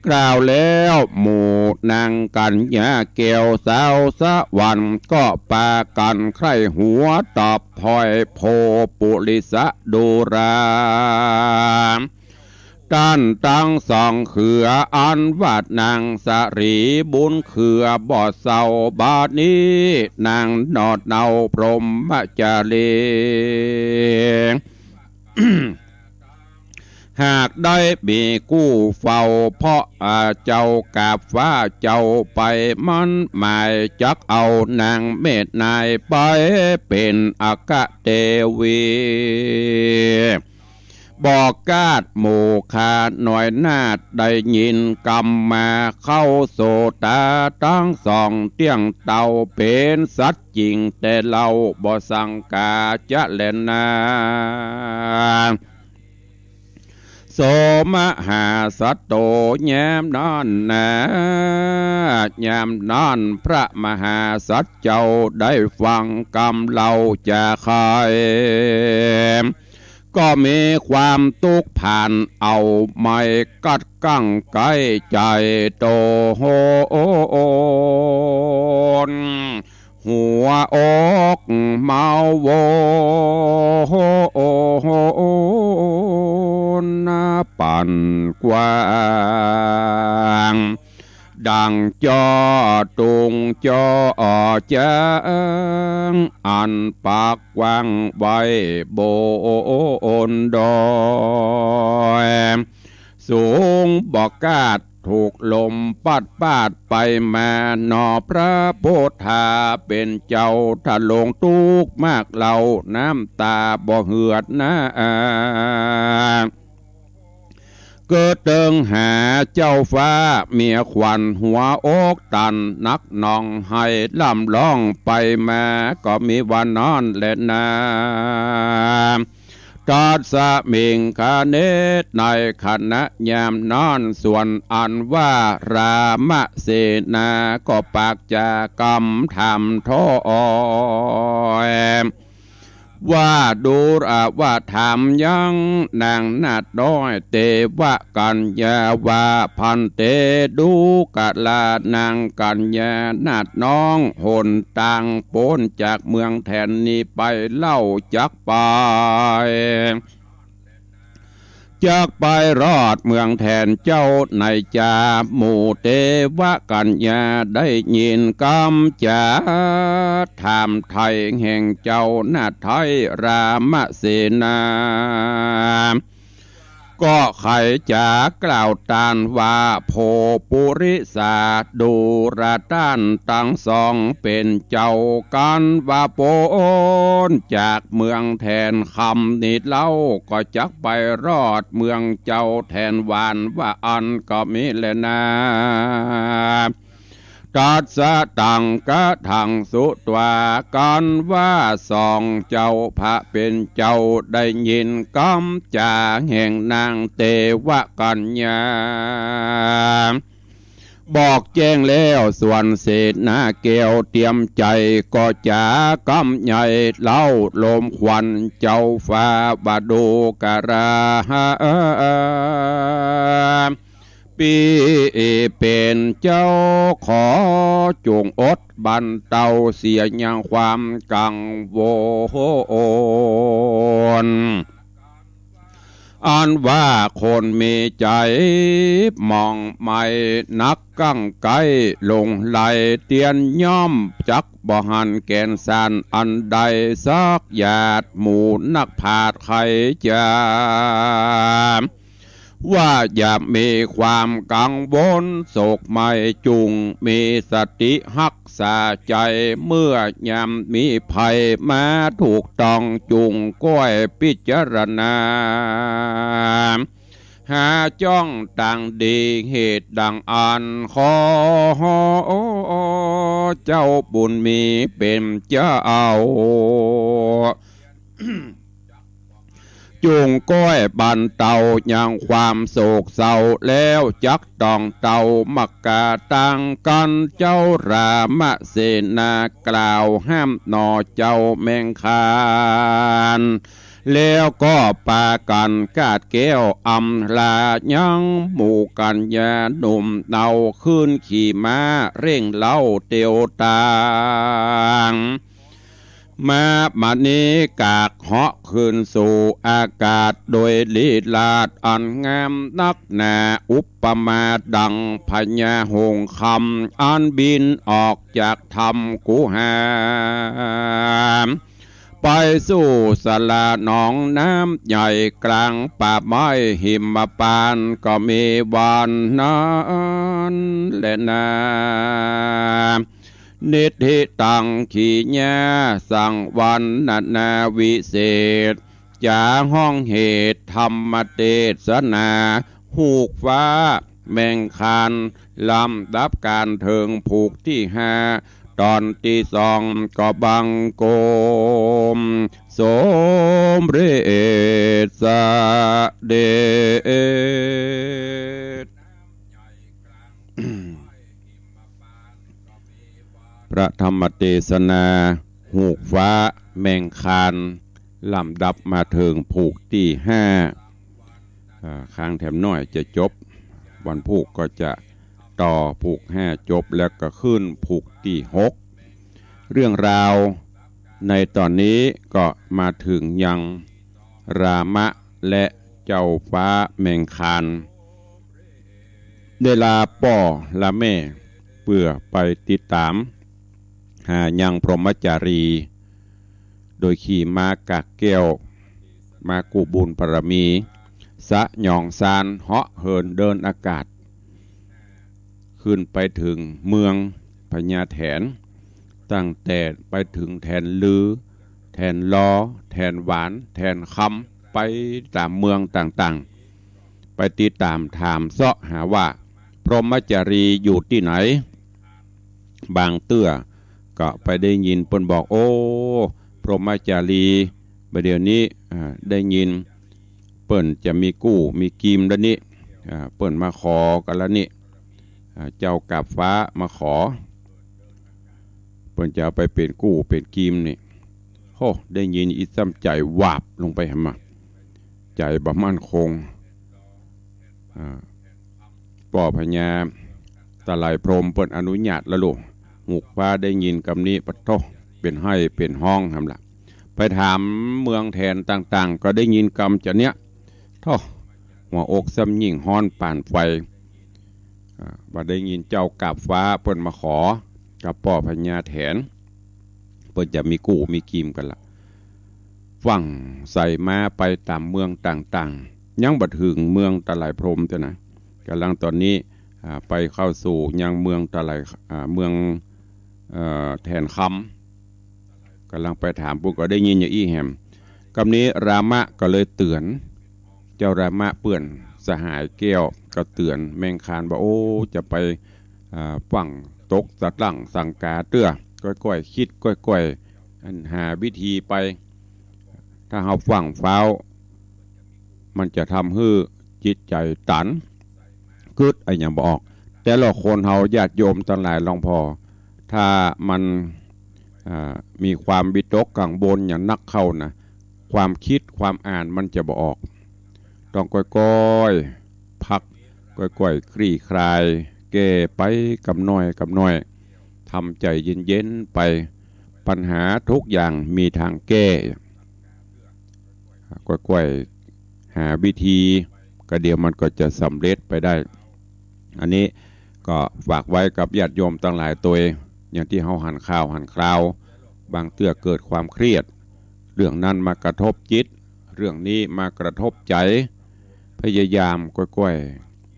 กล่าวแล้ว หมู่นางกัญญาแก้วสาวสวรรค์ ก็ปากั๋นใคร่หัวตอบถ้อยโผปุริสะดูรา ต้านตังสองเขือ อันว่านางสะหลีบุญเขือบ่เศร้า บาดนี้นางหนอเนาพรหมจารี หากได้มีกู้เฝ้า เพราะอาเจ้ากราบฟ้าเจ้าไป มันหมายจักเอานางแม่นายไปเป๋นอัคคเตวี บ่กล้าดหมู่ข้าน้อยนาฏ ได้ยินกำมาเข้าโสตาตังสองเตี้ยงเต้า เป๋นสัจจริงแต่เล่า บ่สังกาจะแลนา โสมหาสัตโต ยามนั้นนา ยามนั้นพระมหาสัตว์เจ้าได้ฟังกำเล่าจาใค่ ก็มีความตุ๊กข์ผ่านเอาไม้กัดกั้งใก้ใจ๋โตโหน หัวอกเมาโหนปั่นกว้าง ดั่งจอตุงจอจ๊าง อันปากกว้างไว้บนดอย สูงบ่กล้าดถูกลมปั๊ดปาดไปมา หนอพระโพธาเป๋นเจ้า ถ้าลงตุ๊กข์มากเล่า น้ำต๋าบ่เหือดนา เกิดเติงหาเจ้าฟ้าเมียขวัญ หัวอกตันนักหน่อง ไห้ร่ำร้องไปมา ก็มีวันนั้นแลนา ตัสมิงคเน ในขณะยามนั้น ส่วนอันว่ารามเสนา ก็ปากจากำถามถ้อย ว่าดูราว่าถามยังนางนาฏน้อยเตวกัญญาว่า ภันเต ดูกรานางกัญญานาฏน้อง หนตางป๊นจากเมืองแถนนี้ไปเล่าจักไป จักไปรอดเมืองแถนเจ้าไหนจา หมู่เตวกัญญาได้ยินกำจาถามไถ่แห่งเจ้านาฏไท้รามเสนา เ ก็ใค่จะกล่าวต้านว่า โพปุริสา ดูราต้านตังสองเป๋นเจ้า กั๋นว่าป๊นจากเมืองแถนคำนี้เล่า ก็จักไปรอดเมืองเจ้าแถนหวาน ว่าอั้นก็มีแลนา ตัสสะ ตัง กะถัง สุตวา กั๋นว่าสองเจ้าพระเป๋นเจ้าได้ยินกำจ๋าแห่งนางเตวกัญญา บอกแจ้งแล้ว ส่วนเสนาแก้วเตียมใจ๋ ก็จ๋ากำใหญ่เล่า ลมควันเจ้าฟ้าว่า ดูกรา ปี้เป๋นเจ้า ขอจุ่งอดบรรเตาเสียยังความกังวล อันว่าคนมีใจ๋หมองใหม่นัก กั๋งใก้หลงใหลเตียนย่อม จักบ่หันแก่นสารอันใดสักหยาด หมู่นักปราชญ์ใค่จะ ว่าอย่ามีความกังวลโศกใหม่ จุ่งมีสติฮักษาใจ๋ เมื่อยามมีภัยมาถูกต้อง จุ่งก้อยพิจารณา หาจ้องตางดีเหตุดังอั้น ขอเจ้าบุญมีเป๋นเจ้า จุ่งก้อยบรรเตายังความโศกเศร้า แล้วจักต้องเต้ามักกะตัง กั๋นเจ้ารามเสนากล่าวห้ามหนอเจ้าแมงคาน แล้วก็ปากั๋นกาดแก้วอำลายังหมู่กัญญาหนุ่มเนา ขึ้นขี่ม้าเร่งเร้าเตียวตาง ม้ามานี้กากเหาะขึ้นสู่อากาศ โดยลีลาอันงามนักหนา อุปมาดังพญาหงส์คำ อันบินออกจากถ้ำกุหา ไปสู่สระหนองน้ำใหญ่ กลางป่าไม้หิมพานต์ ก็มีวันนั้นแลนา นิทธิตัง ขีญา สังวรรณนาวิเศษ จ๋าฮ้องเหตุธรรมเตสนา ฮูกฟ้าแมงคาน ลำดับก๋านเถิงผูกตี้ห้า ต๋อนตี้สอง ก็บังคมสมเร็จเสด็จ พระธรรมเตสนา ฮูกฟ้าแมงคาน ลำดับมาเถิงผูกตี้ห้า อ่า ครั้งแถมน้อยจะจบ วันพูกก็จะต่อผูกห้าจบ แล้วก็ขึ้นผูกตี้หก เรื่องราวในต๋อนนี้ก็มาเถิงยังรามะและเจ้าฟ้าแมงคาน ได้ลาป้อลาแม่ เปื้อไปติดต๋ามหายังพรหมจารี โดยขี่ม้ากากแก้ว มากู้บุญบารมี สยองซาน เหาะเหินเดินอากาศ ขึ้นไปเถิงเมืองพญาแถน ตั้งแต่ไปเถิงแถนลือ แถนลอ แถนหวาน แถนคำ ไปต๋ามเมืองต่างๆ ไปติดต๋ามถามเซาะหาว่า พรหมจารีอยู่ตี้ไหน บางเตื้อก็ไปได้ยินเปิ้นบอก โอ้ พรหมจารี บ่าเดี่ยวนี้ อ่า ได้ยินเปิ้นจะมีกู้มีกิมแล้วนี่ อ่า เปิ้นมาขอกั๋นแล้วนี่ อ่า เจ้ากาบฟ้ามาขอ เปิ้นจะเอาไปเป๋นกู้เป๋นกิมนี่ โห ได้ยินอี้ซ้ำใจ๋วาบลงไปหามา ใจ๋บ่มั่นคง อ่า ป้อพญาตะไลพรหมเปิ้นอนุญาตแล้วลูก ฮูกฟ้าได้ยินกำนี้ ปะโธ่ เป๋นไห้เป๋นฮ้องหำละ ไปถามเมืองแถนต่างๆ ก็ได้ยินกำจะเนี้ย โธ่ หัวอกซ้ำยิ่งฮ้อนป่านไฟ อ่า ว่าได้ยินเจ้ากาบฟ้าเปิ้นมาขอกับป้อพญาแถน เปิ้นจะมีกู้มีกิมกั๋นละ ฟั่งใสมาไปต๋ามเมืองต่าง ยังบ่เถิงเมืองตะไลพรมเตื้อนะ ก่ำลังต๋อนนี้ อ่า ไปเข้าสู่ยังเมืองตะไล อ่า เมือง เอ่อ แถนคำ ก่ำลังไปถามปุ้นก็ได้ยินอย่างอี้แหม กำนี้รามะก็เลยเตื๋อน เจ้ารามะเปื้อนสหายแก้วก็เตื๋อนแมงคารว่า โอ้ จะไป อ่า ฟั่งตกสะตั้งสังกาเตื้อ ก้อยๆ กึ๊ดก้อยๆ อันหาวิธีไป ถ้าเฮาฟั่งฟ้าว มันจะทำหื้อจิตใจ๋ตัน กึ๊ดอะหยังบ่ออก แต่ละคนเฮาญาติโยมตังหลายลองผ่อ ถ้ามัน อ่า มีความวิตกกังวลอย่างนักเข้านะ ความกึ๊ดความอ่านมันจะบ่ออก ต้องก้อยๆ พัก ก้อยๆ คลี่คลาย แก้ไปกำน้อยกำน้อย ทำใจ๋เย็นๆ ไป ปัญหาทุกอย่างมีตางแก้ ก้อยๆ หาวิธี ก็เดี๋ยวมันก็จะสำเร็จไปได้ อันนี้ก็ฝากไว้กับญาติโยมตังหลายตวย อย่างตี้เฮาหันข่าวหันคราว บางเทื่อเกิดความเครียด เรื่องนั้นมากระทบจิต เรื่องนี้มากระทบใจ๋ พยายามก้อย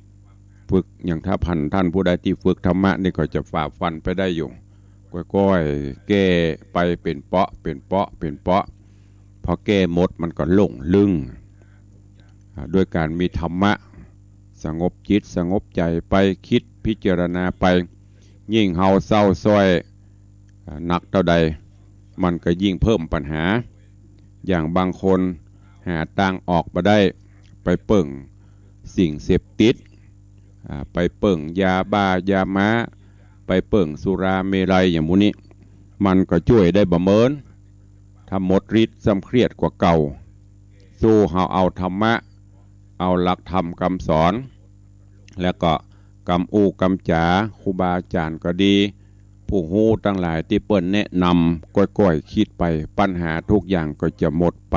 ๆ ฝึก อย่างถ้าพันท่านผู้ใดตี้ฝึกธรรมะนี่ก็จะฝ่าฟันไปได้อยู่ ก้อยๆ แก้ไปเป๋นเปาะ เป๋นเปาะ เป๋นเปาะ พอแก้หมดมันก็โล่งลึ่ง อ่า ด้วยการมีธรรมะ สงบจิตสงบใจ๋ไป กึ๊ดพิจารณาไป ยิ่งเฮาเศร้าส้อย อ่า นักเต้าใด มันก็ยิ่งเพิ่มปัญหา อย่างบางคนหาตางออกบ่ได้ ไปเปิ้งสิ่งเสพติด อ่า ไปเปิ้งยาบ้ายาม้า ไปเปิ้งสุราเมรัยอย่างหมู่นี้ มันก็จ้วยได้บ่เมิน ถ้าหมดฤทธิ์ซ้ำเครียดกว่าเก่า สู้เฮาเอาธรรมะ เอาหลักธรรมกำสอน แล้วก็กำอู้กำจ๋า ครูบาอาจ๋ารย์ก็ดี ผู้ฮู้ตังหลายตี้เปิ้นแนะนำ ก้อยๆ กึ๊ดไป ปัญหาทุกอย่างก็จะหมดไป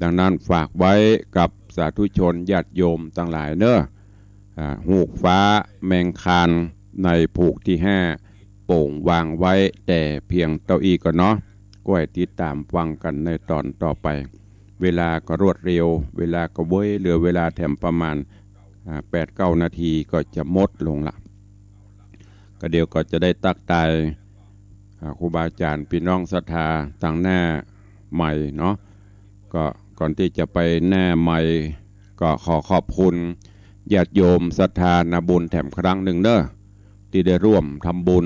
ดังนั้นฝากไว้กับสาธุชนญาติโยมตังหลายเน่อ อ่า ฮูกฟ้าแมงคารในผูกตี้ห้า โป่งวางไว้แต่เพียงเต้าอี้ก่อเนาะ ก้อยติดต๋ามฟังกั๋นในต๋อนต่อไป เวลาก็รวดเร็ว เวลาก็เว้ย เหลือเวลาแถมประมาณ อ่า แปดเก้านาทีก็จะหมดลงละ ก็เดี๋ยวก็จะได้ตั๊กตาย อ่า ครูบาอาจ๋ารย์ ปี้น้องศรัทธาตางหน้าไมค์เนาะ ก็ก่อนตี้จะไปหน้าไมค์ ก็ขอขอบคุณญาติโยมศรัทธานาบุญแถมครั้งนึ่งเน่อ ตี้ได้ร่วมทำบุญ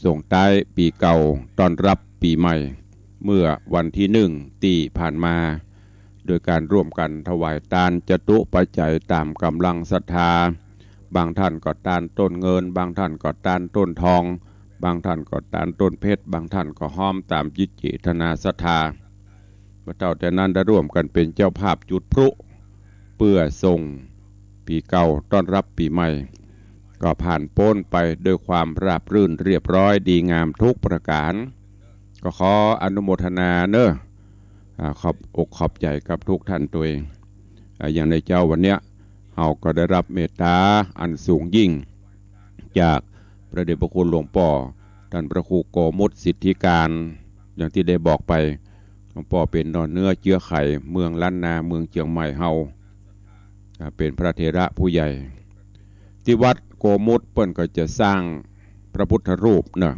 ส่งต้ายปี๋เก่าต้อนรับปี๋ใหม่ เมื่อวันตี้นึ่งตี้ผ่านมา โดยการร่วมกั๋นถวายตานจตุปัจจัยต๋ามก๋ำลังศรัทธา บางท่านก็ตานต้นเงิน บางท่านก็ตานต้นทอง บางท่านก็ตานต้นเพชร บางท่านก็ฮ้อมต๋ามจิตเจตนาศรัทธา บ่าเต้าแต่นั้นได้ร่วมกั๋นเป๋นเจ้าภาพจุดพลุ เปื้อส่งปี๋เก่าต้อนรับปี๋ใหม่ ก็ผ่านป๊นไปด้วยความราบรื่นเรียบร้อยดีงามทุกประก๋าน ก็ขออนุโมทนาเน่อ อ่า ขอบอกขอบใจ๋กับทุกท่านตวย อ่า อย่างในเจ๊าวันเนี้ย เฮาก็ได้รับเมตต๋าอันสูงยิ่ง จากพระเดชพระคุณหลวงป้อ ต้านพระครูโกมุตสิทธิการ อย่างตี้ได้บอกไป หลวงป้อเป๋นหน่อเนื้อเจื๊อไขเมืองล้านนา เมืองเจียงใหม่เฮา อ่า เป๋นพระเถระผู้ใหญ่ ตี้วัดโกมุตเปิ้นก็จะสร้างพระพุทธรูปเนาะ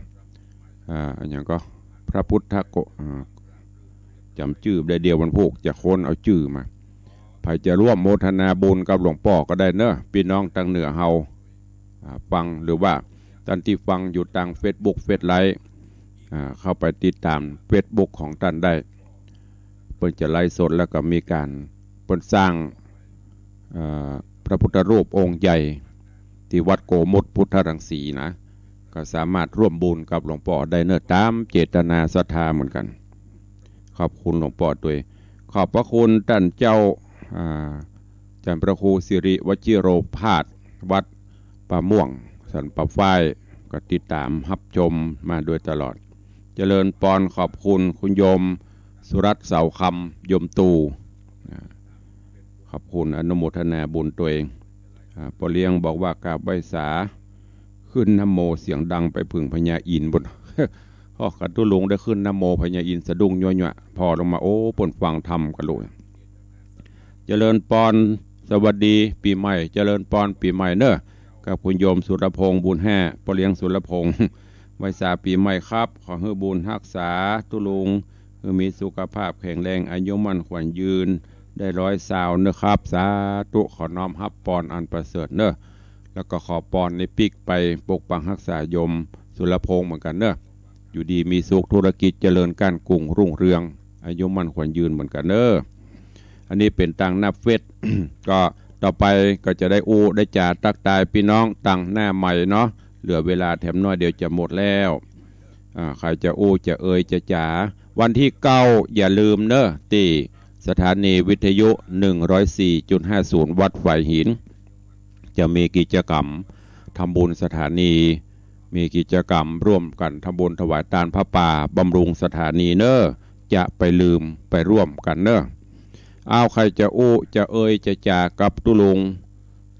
อ่า อะหยังก็ พระพุทธโก อ่า จ๋ำจื้อบ่ได้ เดี๋ยววันพูกจะค้นเอาจื้อมา ใผจะร่วมโมทนาบุญกับหลวงป้อก็ได้เนาะ ปี้น้องตางเหนือเฮา อ่า ฟัง หรือว่าต้านตี้ฟังอยู่ตางเฟซบุ๊ก เฟซไลฟ์ อ่า เข้าไปติดต๋าม เฟซบุ๊ก ของต้านได้ เปิ้นจะไลฟ์สด แล้วก็มีก๋าน เปิ้นสร้าง เอ่อ พระพุทธรูปองค์ใหญ่ ตี้วัดโกมุตพุทธรังสีนะ ก็สามารถร่วมบุญกับหลวงป้อได้เนาะ ต๋ามเจตนาศรัทธาเหมือนกั๋น ขอบคุณหลวงป้อตวย ขอบพระคุณต้านเจ้า อ่า ต้านพระครูสิริวชิโรภาส วัด ป่าม่วง สันป่าฝ้าย ก็ติดต๋ามฮับชมมาโดยตลอด เจริญปอน ขอบคุณคุณโยมสุรัตน์ เสาคำ โยมตู่ อ่า ขอบคุณอนุโมทนาบุญตวย อ่า ป้อเลี้ยงบอกว่ากราบไหว้สา ขึ้นนะโมเสียงดังไปเผิงพญาอินทร์ปู๊น อ้อ ข้าตุ๊ลุงได้ขึ้นนะโม พญาอินทร์สะดุ้งยั่วๆ ผ่อลงมา โอ้ เปิ้นฟังธรรมกั๋นลูก เจ เจริญปอน สวัสดีปี๋ใหม่ เจริญปอนปี๋ใหม่เน่อ กับคุณโยมสุรพงษ์ บุญแฮ่ ป้อเลี้ยงสุรพงษ์ ไหว้สาปี๋ใหม่ครับ ขอหื้อบุญฮักษาตุ๊ลุง หื้อมีสุขภาพแข็งแรง อายุมั่นขวัญยืน ได้ร้อยซาวเน่อครับ สาธุ ขอน้อมฮับปอนอันประเสริฐเน่อ แล้วก็ขอปอนในปิ๊กไปปกปักฮักษาโยมสุรพงษ์เหมือนกั๋นเน่อ อยู่ดีมีสุข ธุรกิจเจริญก้านกุ่งรุ่งเรือง อายุมั่นขวัญยืนเหมือนกั๋นเน่อ อันนี้เป๋นตางหน้าเฟซ ก็ต่อไปก็จะได้อู้ได้จ๋าตั๊กตายปี้น้องตางหน้าไมค์เนาะ เหลือเวลาแถมน้อยเดียวจะหมดแล้ว อ่า ใผจะอู้จะเอ่ยจะจ๋า วันตี้เก้าอย่าลืมเน่อ ตี้สถานีวิทยุ หนึ่งร้อยสี่จุดห้าศูนย์ วัดฝายหิน จะมีกิจกรรมทำบุญสถานี มีกิจกรรมร่วมกั๋นทำบุญถวายตานผ้าป่าบำรุงสถานีเน่อ จะไปลืมไปร่วมกั๋นเน่อ อ้าว ใผจะอู้จะเอ่ยจะจ๋ากับตุ๊ลุง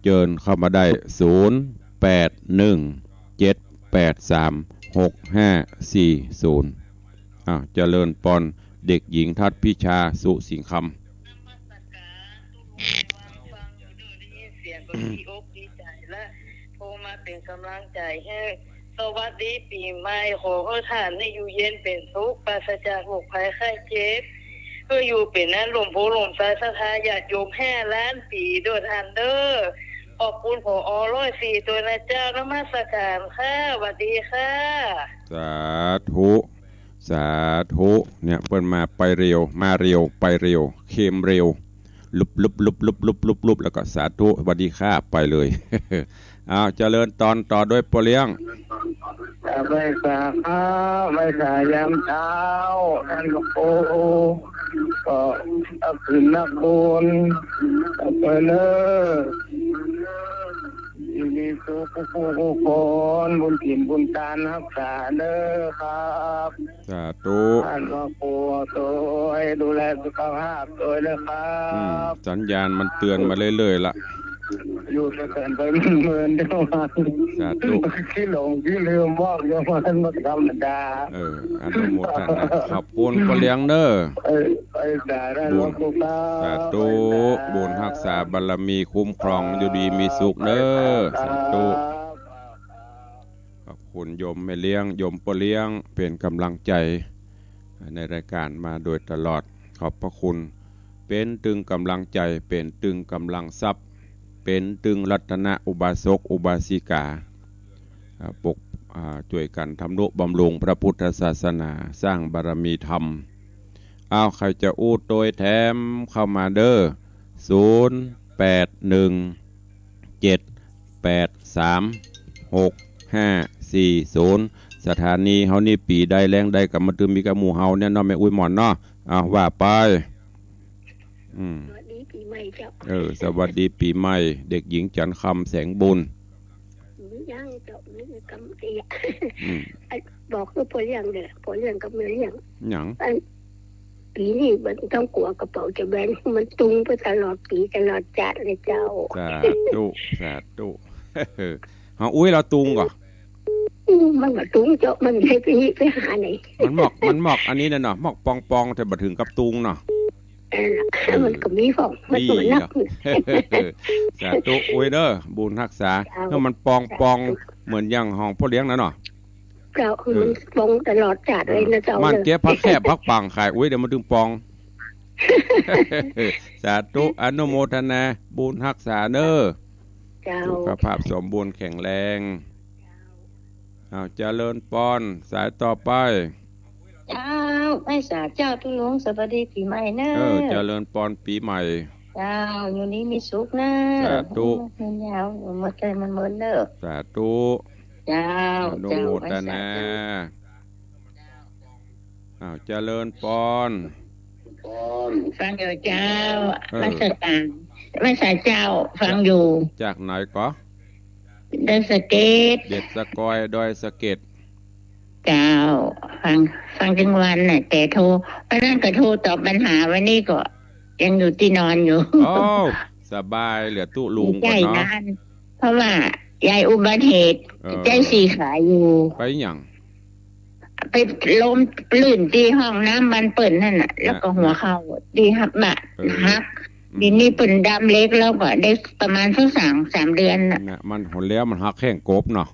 เจิญเข้ามาได้ ศูนย์ แปด หนึ่ง เจ็ด แปด สาม หก ห้า สี่ ศูนย์ อ้าว เจริญปอน เด็กหญิงทัศน์พิชา สุสิงห์คำ นมัสการตุ๊ลุง ฟังอยู่เน่อ ได้ยินเสียงก็ดีอกดีใจ๋ละ โทรมาเป๋นก๋ำลังใจ๋หื้อ สวัสดีปี๋ใหม่ ขอหื้อต้านได้อยู่เย็นเป๋นสุข ปราศจากโรคภัยไข้เจ็บ หื้ออยู่เป๋นอันร่มโพธิ์ร่มไทร ศรัทธาญาติโยมห้าล้านปี๋เน่อต้านเน่อ ขอบคุณ ผอ ร้อยสี่ ตวยนะเจ้า นมัสการค่ะ สวัสดีค่ะ สาธุ สาธุ เนี่ย เปิ้นมาไปเร็ว มาเร็ว ไปเร็ว เคลมเร็ว ลุบลุบลุบลุบลุบลุบลุบ แล้วก็สาธุ สวัสดีค่ะ ไปเลย อ้าว เจริญตอนต่อด้วยป้อเลี้ยง ไหว้สาครับ ไหว้สายามเช้า ต้านพระครู ก็นับถือนักบุญ ไปเน่อ อยู่ดีสุขกู้ผู้กู้คน บุญศีลบุญตานฮักษาเน่อครับ สาธุ ต้านพระครูตวย ดูแลสุขภาพตวยเน่อครับ อืม สัญญาณมันเตือนมาเรื่อยๆ ละ อยู่เสถียรไปเมินๆ เน่อครับ สาธุ ขี้หลงขี้ลืมบอกอย่างนั้นมันธรรมดา เออ อนุโมทนา ขอบคุณป้อเลี้ยงเน่อ เออ ไปสาธุ บุญ ครับ สาธุ ไปสาธุ บุญฮักษาบารมีคุ้มครอง อยู่ดีมีสุขเน่อ สาธุ ครับ ขอบคุณโยมแม่เลี้ยง โยมป้อเลี้ยง เป๋นก๋ำลังใจ๋ในรายการมาโดยตลอด ขอบพระคุณ เป๋นตึงก๋ำลังใจ๋ เป๋นตึงก๋ำลังทรัพย์ เป๋นตึงรัตนะอุบาสกอุบาสิกา อ่า ปก อ่า จ้วยกั๋นทำนุบำรุงพระพุทธศาสนา สร้างบารมีธรรม อ้าว ใผจะอู้ตวยแถมเข้ามาเน่อ ศูนย์ แปด หนึ่ง เจ็ด แปด สาม หก ห้า สี่ ศูนย์ สถานีเฮานี่ปี๋ใดแหล่งใดก็มาตึงมีกับหมู่เฮาเนี่ยเนาะ แม่อุ๊ยหมอนเนาะ อ้าว ว่าไป อืม สวัสดีปี๋ใหม่เจ้า เออ สวัสดีปี๋ใหม่ เด็กหญิงจันทร์คำ แสงบุญ ยังเจ้า มีกำเตีย อืม ไอ้ บอกหื้อป้อเลี้ยงเน่อ ป้อเลี้ยงกับแม่เลี้ยง หยัง อัน ปี๋นี้บ่ต้องกั๋วกระเป๋าจะแบน มันตุงไปตลอดปี๋ตลอดจาติเลยเจ้า สาธุ สาธุ เฮาอุ๊ย เฮาตุงก่อ อืม มันบ่ตุงเจ้า มันได้ไปนี่ไปหาไหน มันมอก มันมอกอันนี้น่ะเนาะ มอกปองๆ แต่บ่เถิงกับตุงเนาะ เออ เออ มันก็มีของ มันก็นับ ดีเนาะ สาธุ อุ๊ยเน่อ บุญฮักษา เจ้า หื้อมันปองๆ สาธุ เหมือนอย่างของป้อเลี้ยงน่ะเนาะ เจ้า เออ มันปองตลอดจาติเลยนะเจ้า มันเก็บผักแคบผักปังขาย อุ๊ย เดี๋ยวมันตึงปอง สาธุ อนุโมทนา บุญฮักษาเน่อ เจ้า สุขภาพสมบูรณ์แข็งแรง อ้าว เจริญปอน สายต่อไป เจ้า ไหว้สาเจ้าตุ๊ลุง สวัสดีปี๋ใหม่เน่อ เออ เจริญปอนปี๋ใหม่ เจ้า อยู่ดีมีสุขเน่อ สาธุ มันยาว อยู่หมดเลยมันเมินเน่อ สาธุ เจ้า อนุโมทนา เจ้า ไหว้สาเจ้า อ้าว เจริญปอน ฟังอยู่เจ้า เออ ไหว้สา ไหว้สาเจ้า ฟังอยู่ จากไหนก่อ ดอยสะเก็ด เด็ดสะกอย ดอยสะเก็ด เจ้า ฟัง ฟังตึงวันน่ะ แต่โทร วันนั้นก็โทรตอบปัญหา วันนี้ก็ยังอยู่ตี้นอนอยู่ โอ้ สบาย เหลือตุ๊ลุงก่อนเนาะ ใจ้ นาน เพราะว่ายายอุบัติเหตุ เออ ใจ้สี่ขาอยู่ ไปหยัง ไปล้มลื่นตี้ห้องน้ำบ้านเปิ้นนั่นน่ะ แล้วก็หัวเข่าตี้หักบะ เออ หัก อืม เดี๋ยวนี้เปิ้นดำเหล็กแล้วก็ได้ประมาณสักสองสามเดือนน่ะ น่ะ มันหนแล้วมันหักแข้งกบเนาะ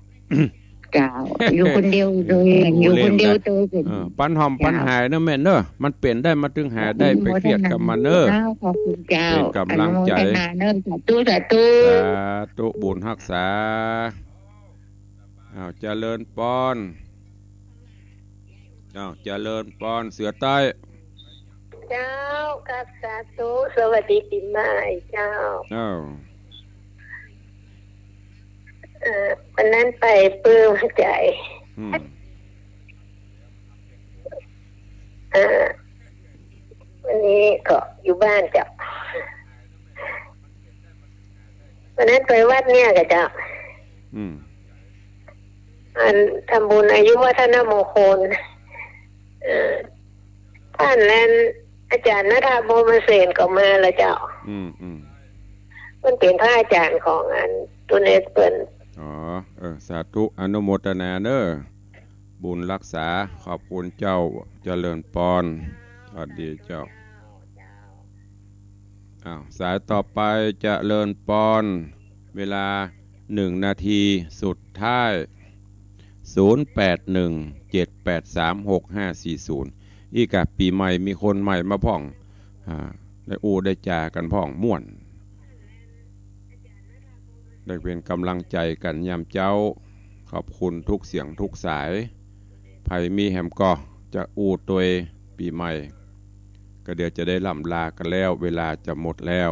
เจ้า อยู่คนเดียวโตย อยู่คนเดียวโตย เออ ปันหอมปันหายเนอะแม่เนอะ มันเป๋นได้มาตึงหายได้ ไปเครียดกับมันเนอะ เจ้า ขอบคุณเจ้า เป๋นก๋ำลังใจ๋ อนุโมทนาเนอะ สาธุ สาธุ สาธุ บุญฮักษา อ้าว เจริญปอน อ้าว เจริญปอน เสือใต้ เจ้า ครับ สาธุ สวัสดีปี๋ใหม่เจ้า อ้าว เอ่อ วันนั้นไปเปิ้งใจ๋ อืม เอ่อ วันนี้ก็อยู่บ้านเจ้า วันนั้นไปวัดเนี่ยกะเจ้า อืม อันทำบุญอายุวัฒนมงคล เอ่อ ต้านนั้นอาจ๋ารย์ณัฐพงษ์ พรหมเสนก็มาละเจ้า อืม อืม เปิ้นเป๋นพระอาจ๋ารย์ของอันตุ๊เนสเปิ้น อ๋อ เออ สาธุ อนุโมทนาเนอะ บุญฮักษา ขอบคุณเจ้า เจริญปอน สวัสดีเจ้า อ้าว สายต่อไป เจริญปอน เวลาหนึ่งนาทีสุดท้าย ศูนย์แปดหนึ่ง เจ็ดแปดสาม หกห้าสี่ศูนย์ อี้กะปี๋ใหม่มีคนใหม่มาพ่อง อ่า ได้อู้ได้จ๋ากั๋นพ่อง ม่วน ได้เป๋นก๋ำลังใจ๋กั๋นยามเจ๊า ขอบคุณทุกเสียงทุกสาย ใผมีแหมก่อจะอู้ตวยปี๋ใหม่ ก็เดี๋ยวจะได้ล่ำลากั๋นแล้ว เวลาจะหมดแล้ว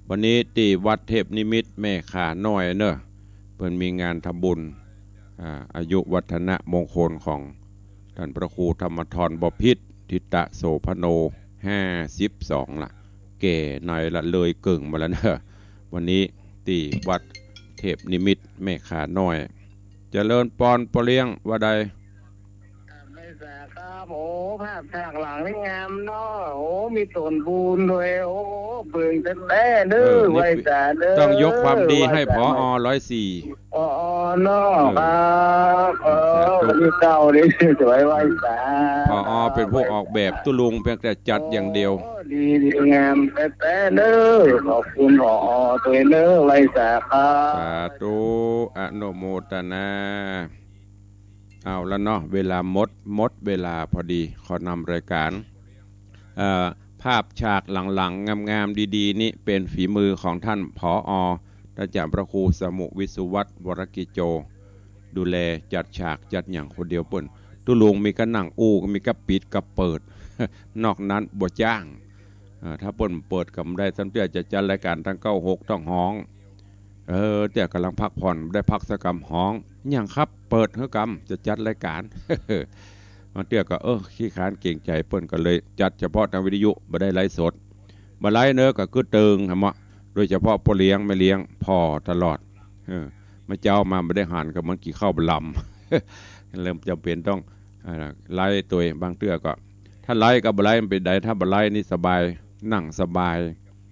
วันนี้ตี้วัดเทพนิมิตแม่ข่าน้อยเนอะ เปิ้นมีงานทำบุญ อ่า อายุวัฒนมงคลของต้านพระครูธรรมธรบพิตร ทิตะโสภโณ ห้าสิบสองละ แก่ในละ เลยเกิ่งมาแล้วเนอะ วันนี้ตี้วัดเทพนิมิตแม่ข่าน้อย เจริญปอนป้อเลี้ยง ว่าใด ครับ ไว้สาครับ โอ้ ภาพฉากหลังนี่งามเนาะ โอ้ มีต้นปูนตวย โอ้ เปิงแต๊ๆ เน้อ เออ นี่ ไว้สาเน้อ ต้องยกความดีให้ ไว้สา ผอ. ร้อยสี่ ผอ. เนาะ เออ ครับ เออ สาธุ วันนี้เจ้านี่สวย ไว้สา ผอ. เป๋นผู้ออกแบบ ตุ๊ลุงเปียงแต่จัดอย่างเดียว โอ้ ดี ดีงามแต๊ๆ เน้อ ขอบคุณ ผอ. ตวยเน้อ ไว้สาครับ สาธุ อนุโมทนา เอาละเนาะ เวลาหมด หมดเวลาพอดี ขอนำรายการ เอ่อ ภาพฉากหลังๆ งามๆ ดีๆ นี่เป๋นฝีมือของต้าน ผอ. ต้านอาจ๋ารย์พระครูสมุห์ วิศวัฒน์ วรกิจโจ ดูแลจัดฉากจัดหยังคนเดียวเปิ้น ตุ๊ลุงมีก้านั่งอู้ มีก้าปิดก้าเปิด นอกนั้นบ่จ้าง อ่า ถ้าเปิ้นเปิดก็บ่ได้ ซ้ำเตื้อจะจัดรายการตั้งเก้าหกต้องฮ้อง เออ เตื้อก่ำลังพักผ่อน บ่ได้พักสักกำฮ้อง หยังครับ เปิดหื้อกำ จะจัดรายการ บางเตื้อก็ เออ ขี้คร้านเกรงใจ๋เปิ้น ก็เลยจัดเฉพาะตางวิทยุ บ่ได้ไลฟ์สด บ่ไลฟ์เน้อ ก็กึ๊ดตึงหาเมาะ โดยเฉพาะป้อเลี้ยงแม่เลี้ยงผ่อตลอด เออ เมื่อเจ๊ามาบ่ได้หัน ก็เหมือนกิ๋นข้าวบ่ลำ เริ่มจ๋ำเป๋นต้อง อ่า ไลฟ์ตวย บางเตื้อก็ ถ้าไลฟ์ก็บ่ไลฟ์ มันเป๋นใด ถ้าบ่ไลฟ์นี่สบาย นั่งสบาย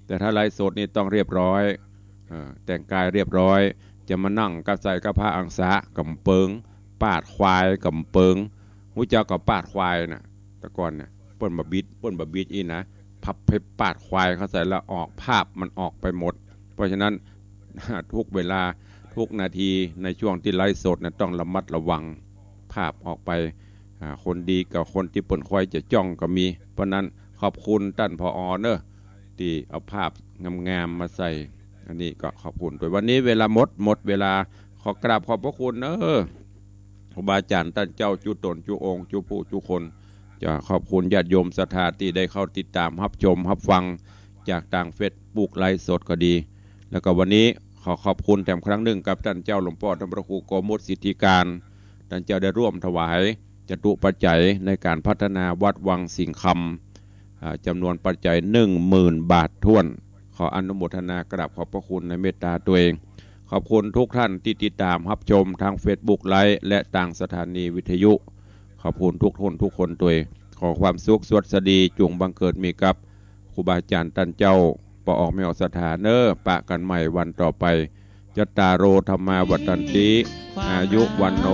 แต่ถ้าไลฟ์สดนี่ต้องเรียบร้อย เอ่อ แต่งกายเรียบร้อย จะมานั่งกะใส่ก้าผ้าอังสะก็บ่เปิง ปาดควายก็บ่เปิง ฮู้จักก่อปาดควายน่ะ แต่ก่อนเนี่ย เปิ้นบ่บิด เปิ้นบ่บิดอี้นะ พับเพ็บปาดควายเข้าใส่แล้วออก ภาพมันออกไปหมด เพราะฉะนั้น ทุกเวลา ทุกนาที ในช่วงตี้ไลฟ์สดน่ะ ต้องระมัดระวัง ภาพออกไป อ่า คนดีกับคนตี้เปิ้นคอยจะจ้องก็มี เพราะนั้นขอบคุณต้าน ผอ. เน้อ ตี้เอาภาพงามๆ มาใส่ อันนี้ก็ขอบคุณตวย วันนี้เวลาหมด หมดเวลา ขอกราบขอบพระคุณเน้อ ครูบาอาจ๋ารย์ต้านเจ้า จุ๊ต๋น จุ๊องค์ จุ๊ผู้ จุ๊คน จะขอบคุณญาติโยมศรัทธาตี้ได้เข้าติดต๋ามฮับชมฮับฟังจากตางเฟซบุ๊กไลฟ์สดก็ดี แล้วก็วันนี้ขอขอบคุณแถมครั้งนึ่งกับต้านเจ้าหลวงป้อต้านพระครูโกมลสิทธิการ ต้านเจ้าได้ร่วมถวายจตุปัจจัยในก๋านพัฒนาวัดวังสิงห์คำ อ่า จ๋ำนวนปัจจัยหนึ่งหมื่นบาทถ้วน ขออนุโมทนากราบขอบพระคุณในเมตต๋าตวย ขอบคุณทุกท่านตี้ติดต๋ามฮับชมตางเฟซบุ๊กไลฟ์และตางสถานีวิทยุ ขอบคุณทุกท่านทุกคนตวย ขอความสุขสวัสดีจุ่งบังเกิดมีกับครูบาอาจ๋ารย์ต้านเจ้า ป้อออกแม่ออกศรัทธาเน้อ ปะกั๋นใหม่วันต่อไป จัตตาโร ธัมมา วัฑฒันติ อายุ วัณโณ